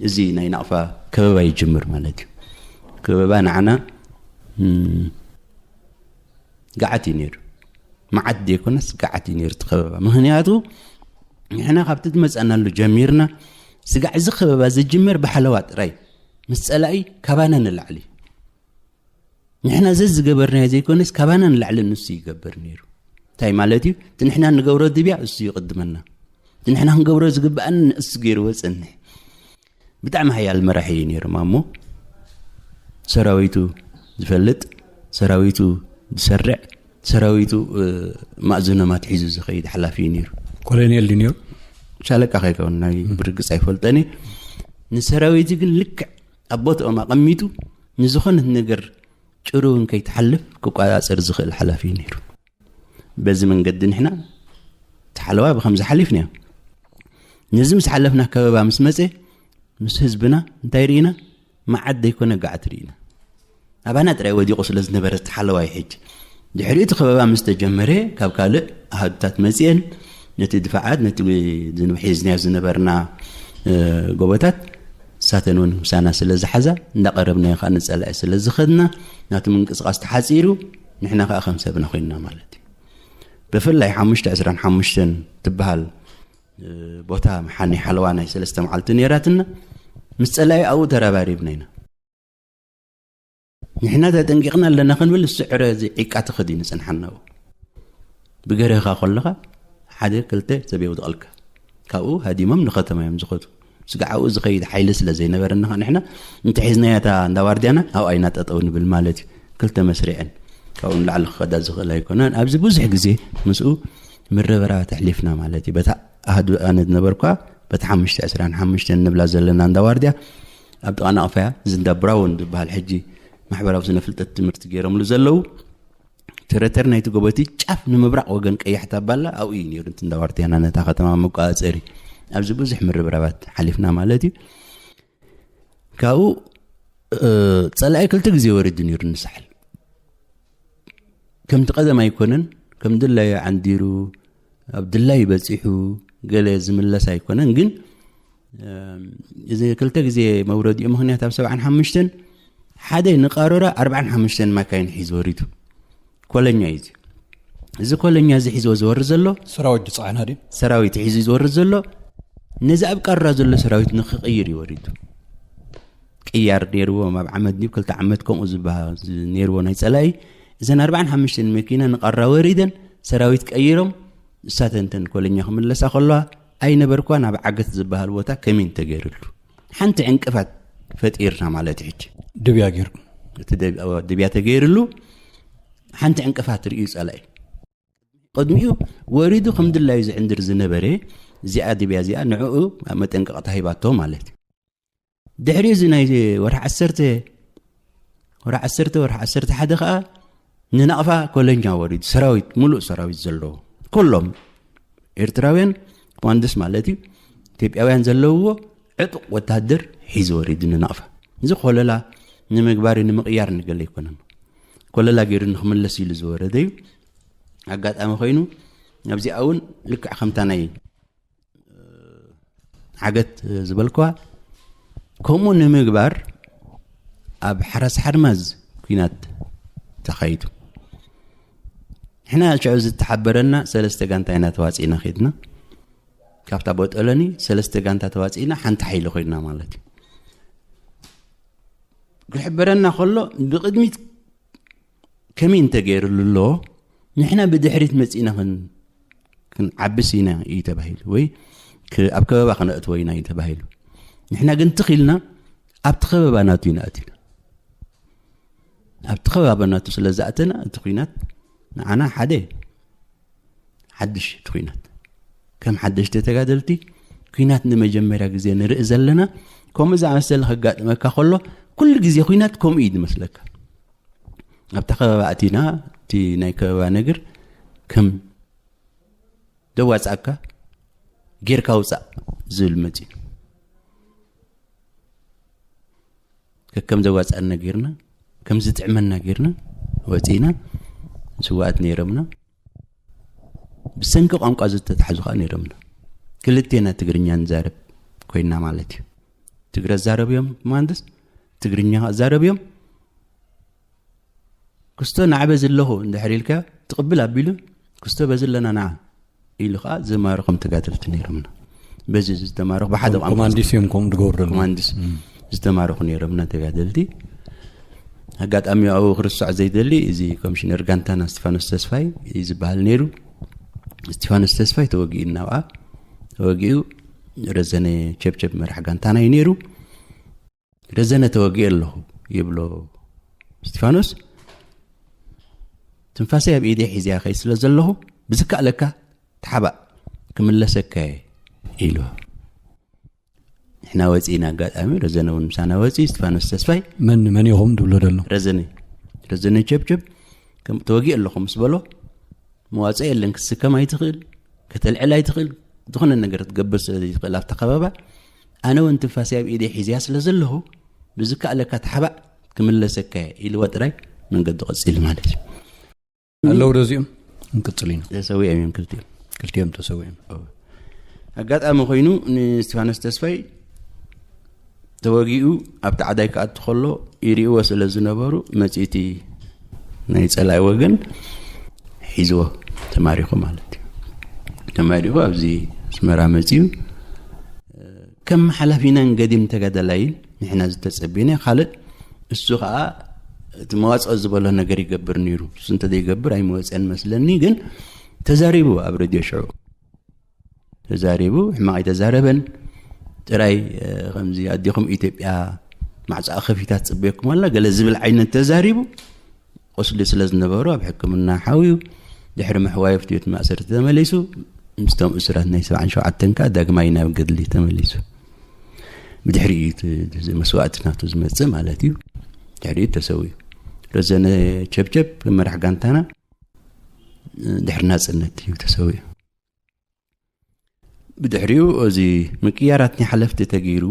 እዚ ናይ ናቕፋ ከበባ ይጅምር ማለት እዩ። ከበባ ንዓና ገዓት እዩ ነይሩ። መዓት ዘይኮነስ ገዓት እዩ ነይሩ እቲ ከበባ። ምኽንያቱ ንሕና ካብቲ ዝመፀናሉ ጀሚርና ስጋዕ እዚ ከበባ ዝጅመር ብሓለዋ ጥራይ ምስ ፀላኢ ካባና ንላዕሊ እዩ። ንሕና ዘዝገበርናዮ ዘይኮነስ ካባና ንላዕሊ ንሱ ይገብር ነይሩ። እንታይ ማለት እዩ? እቲ ንሕና ንገብሮ ድብያ እሱ ይቕድመና፣ እቲ ንሕና ክንገብሮ ዝግብኣን እሱ ገይርዎ ጸንሕ። ብጣዕሚ ሓያል መራሒ እዩ ነይሩ ማሞ። ሰራዊቱ ዝፈልጥ፣ ሰራዊቱ ዝሰርዕ፣ ሰራዊቱ ማእዝኖም ኣትሒዙ ዝኸይድ ሓላፊ እዩ ነይሩ። ኮሎኔል ድዩ ነይሩ? ሻለቃ ከይከውን ናይ ብርግፅ ኣይፈልጠን። ንሰራዊቱ ግን ልክዕ ኣብ ቦትኦም ኣቐሚጡ ንዝኾነት ነገር ጭሩ እውን ከይትሓልፍ ክቆፃፀር ዝኽእል ሓላፊ እዩ ነይሩ። በዚ መንገዲ ንሕና ተሓለዋ ብከምዚ ሓሊፍና። ነዚ ምስ ሓለፍና ከበባ ምስ መፀ ምስ ህዝብና እንታይ ርኢና? መዓት ዘይኮነ ገዓት ርኢና። ኣባና ጥራይ ወዲቑ ስለ ዝነበረ ተሓለዋይ ሕጂ ድሕሪ እቲ ከበባ ምስ ተጀመረ ካብ ካልእ ኣሃዱታት መፅአን ነቲ ድፋዓት ነቲ ዝንብሒዝናዮ ዝነበርና ጎቦታት ሳተን እውን ምሳና ስለ ዝሓዛ እንዳቐረብናዮ ከዓ ንፀላኢ ስለ ዝኸድና ናቲ ምንቅስቃስ ተሓፂሩ ንሕና ከዓ ከም ሰብና ኮይንና ማለት እዩ። ብፍላይ ሓሙሽተ ዕስራን ሓሙሽተን ትበሃል ቦታ መሓኒ ሓለዋ ናይ ሰለስተ መዓልቲ ነይራትና። ምስ ፀላኢ ኣብኡ ተረባሪብና ኢና። ንሕና ተጠንቂቕና ኣለና ክንብል እሱ ዕረ እዚ ዒቃ ተኸዲኑ ይፅንሓና። ብገረኻ ከለኻ ሓደ ክልተ ሰብ የውድቐልካ። ካብኡ ሃዲሞም ንኸተማ እዮም ዝኸዱ። ስጋዕ ኣብኡ ዝኸይድ ሓይሊ ስለ ዘይነበረና ንሕና እንተሒዝናያ እታ እንዳዋርድያና ኣብኣ ኢና ጠጠው ንብል ማለት እዩ። ክልተ መስሪዐን ካብኡ ንላዕሊ ክኸዳ ዝኽእል ኣይኮነን። ኣብዚ ብዙሕ ግዜ ምስኡ ምርብራባት ኣሕሊፍና ማለት እዩ። በታ ኣህዱ ኣነ ዝነበርኳ በቲ ሓሙሽተ ዕስራን ሓሙሽተን ንብላ ዘለና እንዳዋርድያ ኣብ ጥቓ ናቕፋያ እዚ እንዳ ብራውን ዝበሃል ሕጂ ማሕበራዊ ስነ ፍልጠት ትምህርቲ ገይሮምሉ ዘለዉ ተረተር ናይቲ ጎቦቲ ጫፍ ንምብራቕ ወገን ቀያሕ ታባላ ኣብኡ እዩ ነይሩ። እቲ እንዳዋርድያና ነታ ከተማ መቋፀሪ ኣብዚ ብዙሕ ምርብራባት ሓሊፍና ማለት እዩ። ካብኡ ፀላኢ ክልተ ግዜ ወሪዱ ነይሩ ንሳሕል። ከምቲ ቀደም ኣይኮነን። ከም ድላዩ ዓንዲሩ ኣብ ድላዩ በፂሑ ገለ ዝምለስ ኣይኮነን። ግን እዚ ክልተ ግዜ መውረዲኡ ምክንያት ኣብ ሰብዓን ሓሙሽተን ሓደ ንቃሮራ ኣርባዓን ሓሙሽተን ማካይን ሒዙ ወሪዱ። ኮለኛ እዩ። እዚ ኮለኛ እዚ ሒዝዎ ዝወርድ ዘሎ ሰራዊት ዝፀዓና ድዩ? ሰራዊት ሒዙ ዝወርድ ዘሎ ነዚ ኣብ ቃሮራ ዘሎ ሰራዊት ንክቕይር እዩ ወሪዱ። ቅያር ነይርዎም ኣብ ዓመት ድዩ ክልተ ዓመት ከምኡ ዝበሃል ነይርዎ ናይ ፀላኢ። እዘን ኣርባዓን ሓሙሽተን መኪና ንቃሮራ ወሪደን ሰራዊት ቀይሮም እሳተንተን ኮለኛ ክምለሳ ከለዋ ኣይነበርኳ ናብ ዓገት ዝበሃል ቦታ ከሚን ተገይርሉ ሓንቲ ዕንቅፋት ፈጢርና ማለት ሕጂ ድብያ ገይሩ እቲ ድብያ ተገይርሉ ሓንቲ ዕንቅፋት ርእዩ ፀላኢ ቅድሚኡ ወሪዱ ከም ድላዩ ዝዕንድር ዝነበረ እዚኣ ድብያ እዚኣ ንዕኡ መጠንቀቕታ ሂባቶ ማለት እዩ። ድሕሪ እዚ ናይ ወርሒ ዓሰርተ ወርሒ ዓሰርተ ወርሒ ዓሰርተ ሓደ ከዓ ንናቕፋ ኮለኛ ወሪዱ ሰራዊት ሙሉእ ሰራዊት ዘለዎ ኩሎም ኤርትራውያን ኮማንዶስ ማለት እዩ ኢትዮጵያውያን ዘለውዎ ዕጡቕ ወታደር ሒዙ ወሪዱ ንናቕፋ። እዚ ኮለላ ንምግባር ንምቕያር ንገለ ኣይኮነን። ኮለላ ገይሩ ንክምለስ ኢሉ ዝወረደ እዩ። ኣጋጣሚ ኮይኑ ኣብዚኣ እውን ልክዕ ከምታ ናይ ዓገት ዝበልኳ ከምኡ ንምግባር ኣብ ሓራስ ሓርማዝ ኩናት ተኻይዱ። ንሕና ሽዑ ዝተሓበረና ሰለስተ ጋንታ ኢና ተዋፂእና ኸድና። ካብታ ቦጠለኒ ሰለስተ ጋንታ ተዋፂእና ሓንቲ ሓይሊ ኮይንና ማለት እዩ። ክሕበረና ከሎ ብቕድሚት ከመይ እንተገይርሉ ኣሎ ንሕና ብድሕሪት መፂእና ክን ክንዓብስ ኢና እዩ ተባሂሉ ወይ ኣብ ከበባ ክነእትዎ ኢና እዩ ተባሂሉ። ንሕና ግን ትኺልና ኣብቲ ከበባ ናቱ ኢና ኣቲና። ኣብቲ ከባቢ ናቱ ስለ ዝኣተና እቲ ኩናት ንዓና ሓደ ሓድሽ እቲ ኩናት ከም ሓደሽቲ ተጋደልቲ ኩናት ንመጀመርያ ግዜ ንርኢ ዘለና። ከምኡ ዝኣመሰለ ከጋጥመካ ከሎ ኩሉ ግዜ ኩናት ከምኡ እዩ ዝመስለካ። ኣብታ ከባቢ ኣቲና እቲ ናይ ከባቢ ነገር ከም ዘዋፅኣካ ጌርካ ውፃእ ዝብል መፂኡ ከከም ዘዋፅኣና ጌርና ከም ዝጥዕመና ጌርና ወፂእና። ስዋኣት ነይሮምና ብሰንኪ ቋንቋ ዝተታሕዙ ከዓ ነይሮምና። ክልቴና ትግርኛ ንዛረብ ኮይና ማለት እዩ። ትግረ ዛረብ እዮም ማንድስ ትግርኛ ዛረብ እዮም። ክስቶ ናዕበ ዘለኹ እንድሕር ኢልካ ትቕብል ኣቢሉ ክስቶ በዚ ኣለና ንዓ ኢሉ ከዓ ዘማርኾም ተጋደልቲ ነይሮምና። በዚ ዝተማረኹ ብሓደ ቋንቋ ኮማንዲስ እዮም ከምኡ ዝገብሩ ዘለዉ። ኮማንዲስ ዝተማረኹ ነይሮምና ተጋደልቲ። ኣጋጣሚ ኣብኡ ክርስዖ ዘይደሊ፣ እዚ ኮሚሽነር ጋንታና እስቲፋኖስ ተስፋይ እዩ ዝበሃል ነይሩ። እስቲፋኖስ ተስፋይ ተወጊኡ፣ እናብኣ ተወጊኡ፣ ረዘነ ቸብቸብ መራሕ ጋንታና እዩ ነይሩ። ረዘነ ተወጊኡ ኣለኹ ይብሎ እስቲፋኖስ። ትንፋሰይ ኣብ ኢደይ ሒዝያ ከይ ስለ ዘለኹ፣ ብዝከኣለካ ተሓባእ፣ ክምለሰካ እየ ኢልዎ። ንሕና ወፂእና፣ ኣጋጣሚ ረዘነ እውን ምሳና ወፂኡ። እስቲፋኖስ ተስፋይ፣ መን መን ኢኹም ትብሎ ዘሎ? ረዘነ፣ ረዘነ ቸብቸብ፣ ከም ተወጊኡ ኣለኹ ምስ በሎ፣ መዋፅኦ የለን። ክትስከም ኣይትኽእል፣ ከተልዕል ኣይትኽእል፣ ዝኾነ ነገር ክትገብር ስለ ዘይትኽእል ኣብታ ከባባ፣ ኣነ እውን ትንፋሰይ ኣብ ኢደይ ሒዝያ ስለ ዘለኹ፣ ብዝከኣለካ ተሓባእ፣ ክምለሰካ እየ ኢልዎ ጥራይ መንገዱ ቀፂሉ ማለት እዩ። ኣለዉ ዶ እዚኦም? ክንቅጽል ኢና። ተሰዊኦም እዮም ክልቲኦም። ክልቲኦም ተሰዊኦም። ኣጋጣሚ ኮይኑ ንእስቲፋኖስ ተስፋይ ተወጊኡ ኣብቲ ዓዳይ ክኣቱ ከሎ ይርእዎ ስለ ዝነበሩ፣ መጺእቲ ናይ ጸላኢ ወገን ሒዝዎ፣ ተማሪኹ ማለት እዩ። ተማሪኹ ኣብዚ ኣስመራ መጺኡ፣ ከም ሓላፊናን ገዲም ተጋዳላይን ንሕና ዝተጸበየና ካልእ፣ እሱ ኸኣ እቲ መዋጽኦ ዝበሎ ነገር ይገብር ነይሩ። እሱ እንተዘይገብር ኣይመወጸን መስለኒ። ግን ተዛሪቡ፣ ኣብ ሬድዮ ሽዑ ተዛሪቡ፣ ሕማቕ ኣይተዛረበን። ጥራይ፣ እ፣ ከምዚ ኣዴኹም ኢትዮጵያ ማዕጾኣ ከፊታ ትጽበየኩም ኣላ ገለ ዝብል ዓይነት ተዛሪቡ። ቁስሊ ስለ ዝነበሮ ኣብ ሕክምና ሓውዩ፣ ድሕሪ ምሕዋዩ ፍትዮት ማእሰርቲ ተመሊሱ፣ ምስቶም እሱራት ናይ ሰብዓን ሸውዓተን ከኣ ዳግማይ ናብ ገድሊ ተመሊሱ። ብድሕሪኡ እቲ፣ እቲ መስዋእቲ ናቱ ዝመጽእ ማለት እዩ። ድሕሪኡ ተሰዊኡ። ረዘነ ቸብቸብ መራሕ ጋንታና ድሕሪ ናጽነት እዩ ተሰዊኡ። ብድሕሪኡ እዚ ምቅያራት ናይ ሓለፍቲ ተገይሩ፣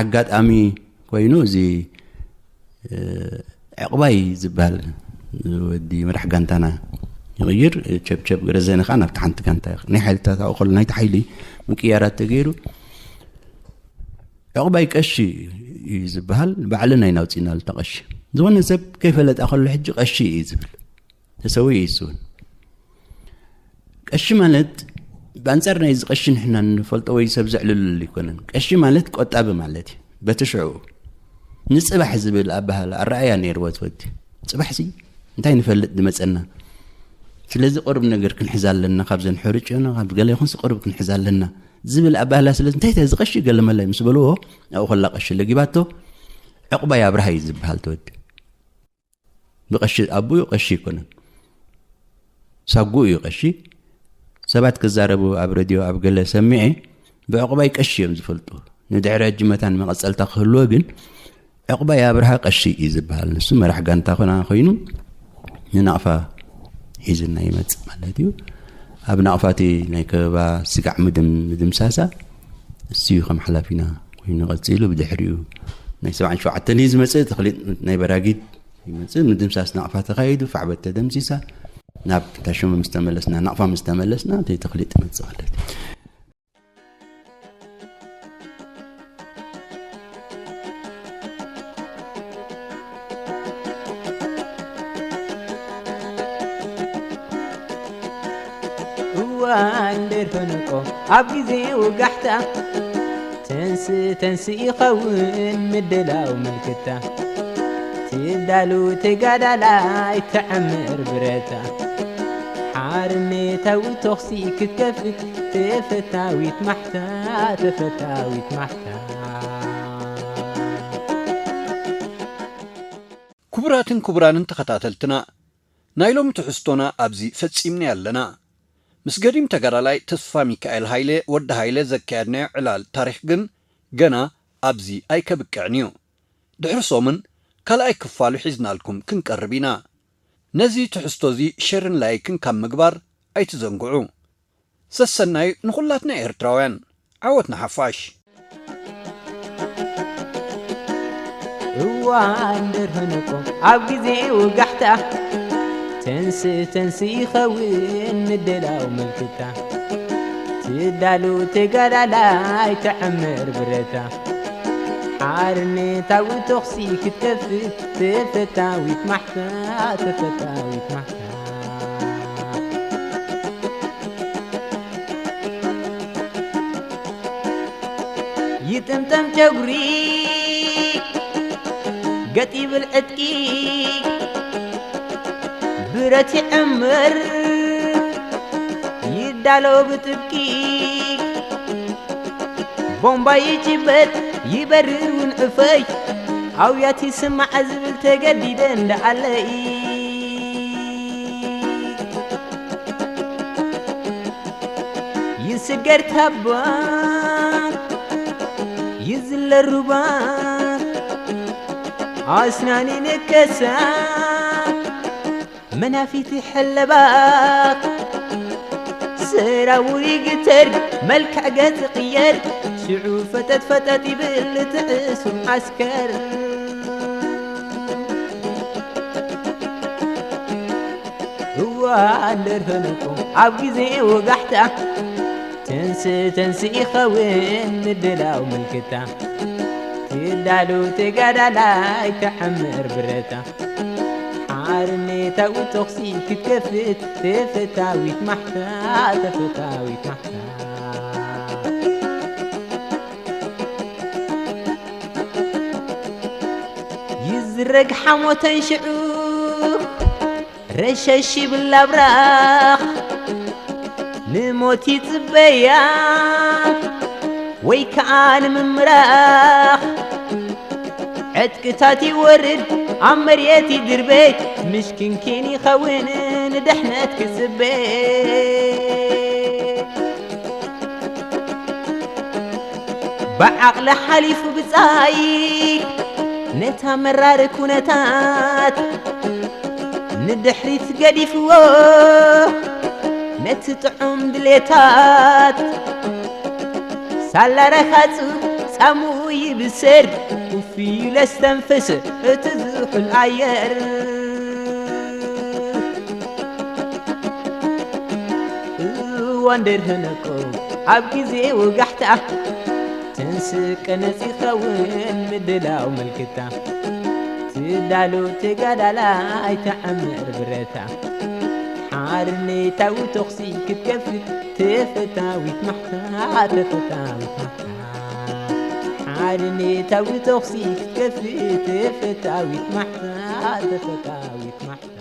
ኣጋጣሚ ኮይኑ እዚ፣ እ፣ ዕቕባይ ዝበሃል ወዲ መራሕ ጋንታና ይቕይር፣ ቸብቸብ ረዘነ ከዓ ናብቲ ሓንቲ ጋንታ ይኸ-፣ ናይ ሓይልታት ኣብኡ ከሎ ናይቲ ሓይሊ ምቅያራት ተገይሩ፣ ዕቕባይ ቀሺ እዩ ዝበሃል፣ ባዕልና ኢና ኣውፂእናሉ እታ ቀሺ። ዝኾነ ሰብ ከይፈለጣ ከሎ ሕጂ ቀሺ እዩ ዝብል። ተሰዊኡ እዩ እሱ እውን። ቀሺ ማለት ብኣንጻር ናይዚ ቀሺ ንሕና ንፈልጦ ወይ ሰብ ዘዕልለሉ ኣይኮነን። ቀሺ ማለት ቆጣቢ ማለት እዩ። በቲ ሽዑ ንጽባሕ ዝብል ኣበሃህላ ኣረኣእያ ነይርዎ እቲ ወዲ። ጽባሕሲ እንታይ ንፈልጥ ዝመጸና? ስለዚ ቅሩብ ነገር ክንሕዝ ኣለና፣ ካብዘን ሕርጭ ዮና፣ ካብ ገለ ይኹንሲ ቅሩብ ክንሕዝ ኣለና ዝብል ኣበሃህላ። ስለዚ እንታይ እዚ ቀሺ ገለ መለ ምስ በልዎ፣ ኣብኡ ከላ ቀሺ ለጊባቶ፣ ዕቑባይ ኣብርሃ እዩ ዝበሃል እቲ ወዲ። ብቐሺ፣ ኣቦኡ ቀሺ ኣይኮነን። ሳጉኡ እዩ ቀሺ። ሰባት ክዛረቡ ኣብ ሬድዮ ኣብ ገለ ሰሚዐ፣ ብዕቑባይ ቀሺ እዮም ዝፈልጡ። ንድሕሪ ሕጂ መታን መቐጸልታ ክህልዎ ግን፣ ዕቑባይ ኣብርሃ ቀሺ እዩ ዝበሃል። ንሱ መራሕ ጋንታ ኮና ኮይኑ ንናቕፋ ሒዝና ይመጽእ ማለት እዩ። ኣብ ናቕፋ እቲ ናይ ከበባ ስጋዕ ምድም-፣ ምድምሳሳ እሱ እዩ ከም ሓላፊና ኮይኑ ቀጺሉ። ብድሕሪኡ ናይ ሰብዓን ሸውዓተን እዩ ዝመጽእ፣ ተኽሊጥ ናይ በራጊድ ይመጽእ። ምድምሳስ ናቕፋ ተኻይዱ፣ ፋዕበት ተደምሲሳ። ናብ ታሽሙ ምስ ተመለስና፣ ናቕፋ ምስ ተመለስና፣ እቲ ተኽሊጥ ይመጽእ ማለት እዩ። እዋን ደርፈነቆ ኣብ ግዜ ውጋሕታ፣ ተንስ ተንስ ይኸውን ምድላው ምልክታ። ትዳሉ ተጋዳላይ ትዕምር ብረታ፣ ሓርነታዊ ተኹሲ ክትከፍት ተፈታዊት ማሕታ፣ ተፈታዊት ማሕታ። ክቡራትን ክቡራንን ተኸታተልትና፣ ናይ ሎሚ ትሕዝቶና ኣብዚ ፈጺምና ኣለና። ምስ ገዲም ተጋዳላይ ተስፋ ሚካኤል ሃይለ፣ ወዲ ሃይለ፣ ዘካየድናዮ ዕላል ታሪኽ ግን ገና ኣብዚ ኣይከብቅዕን እዩ። ድሕሪ ሰሙን ካልኣይ ክፋሉ ሒዝናልኩም ክንቀርብ ኢና። ነዚ ትሕዝቶ እዚ ሸርን ላይክን ካብ ምግባር ኣይትዘንግዑ። ሰሰናዩ ንኹላትና ኤርትራውያን። ዓወት ንሓፋሽ። እዋን ደርፈነቆ ኣብ ግዜ ውጋሕታ፣ ተንስ ተንስ ይኸውን ምድላው ምልክታ። ትዳሉ ተጋዳላይ ትዕምር ብረታ፣ ሓርነታዊ ተኹሲ ክትከፍት ተፈታዊት ማሕታ፣ ተፈታዊት ማሕታ። ይጥምጠም ጨጉሪ፣ ገጥ ይብል ዕጥቂ፣ ብረት ይዕምር፣ ይዳሎ ብጥብቂ። ቦምባ ይጭበጥ፣ ይበርር እውን ዕፈይ፣ ኣውያት ይስማዕ ዝብል ተገዲደ እንዳኣለይ። ይስገር ታባ፣ ይዝለር ሩባ፣ ኣስናን ይንከሳ፣ መናፊት ይሕለባ፣ ሰራውር ይግተር፣ መልክዕ ገጽ ይቕየር፣ ሽዑ ፈጠጥ ፈጠጥ ይብል እቲ ዕሱብ ዓስከር። እዋን ደርፈነኩም ኣብ ግዜ ወጋሕታ፣ ተንስ ተንስ ይኸውን ምድላው ምልክታ። ትዳሉ ተጋዳላይ ተዓምር ብረታ፣ ሓርነታዊ ተኹሲ ክትከፍት ተፈታዊት ማሕታ፣ ተፈታዊት ማሕታ። ይዝረግ ሓሞተን ሽዑ፣ ረሸሽ ይብል ኣብራኽ፣ ንሞት ይጽበያ ወይ ከኣ ንምምራኽ። ዕጥቅታት ይወርድ፣ ኣብ መሬት ይድርበ፣ ምሽክንኪን ይኸውን ንድሕነት ክጽበ። ብዓቕሊ ሓሊፉ ብጻይ ነታ መራር ኩነታት፣ ንድሕሪት ገዲፍዎ ነቲ ጥዑም ድሌታት። ሳላ ረኻጹ ጻምኡ ይብስር፣ ኮፍ ኢሉ የስተንፍስ እቲ ዝሑል ኣየር። እዋን ደርህነቆ ኣብ ግዜ ወጋሕታ፣ ተንስእ ቀነጽ ይኸውን ምድላው ምልክታ። ትዳሎ ተጋዳላይ ተዓምር ብረታ፣ ሓርነታዊ ተኹሲ ክትከፍት ተፈታዊት ማሕታ፣ ተፈታዊት ማሕታ። ሓርነታዊ ተኹሲ ክትከፍት ተፈታዊት ማሕታ፣ ተፈታዊት ማሕታ።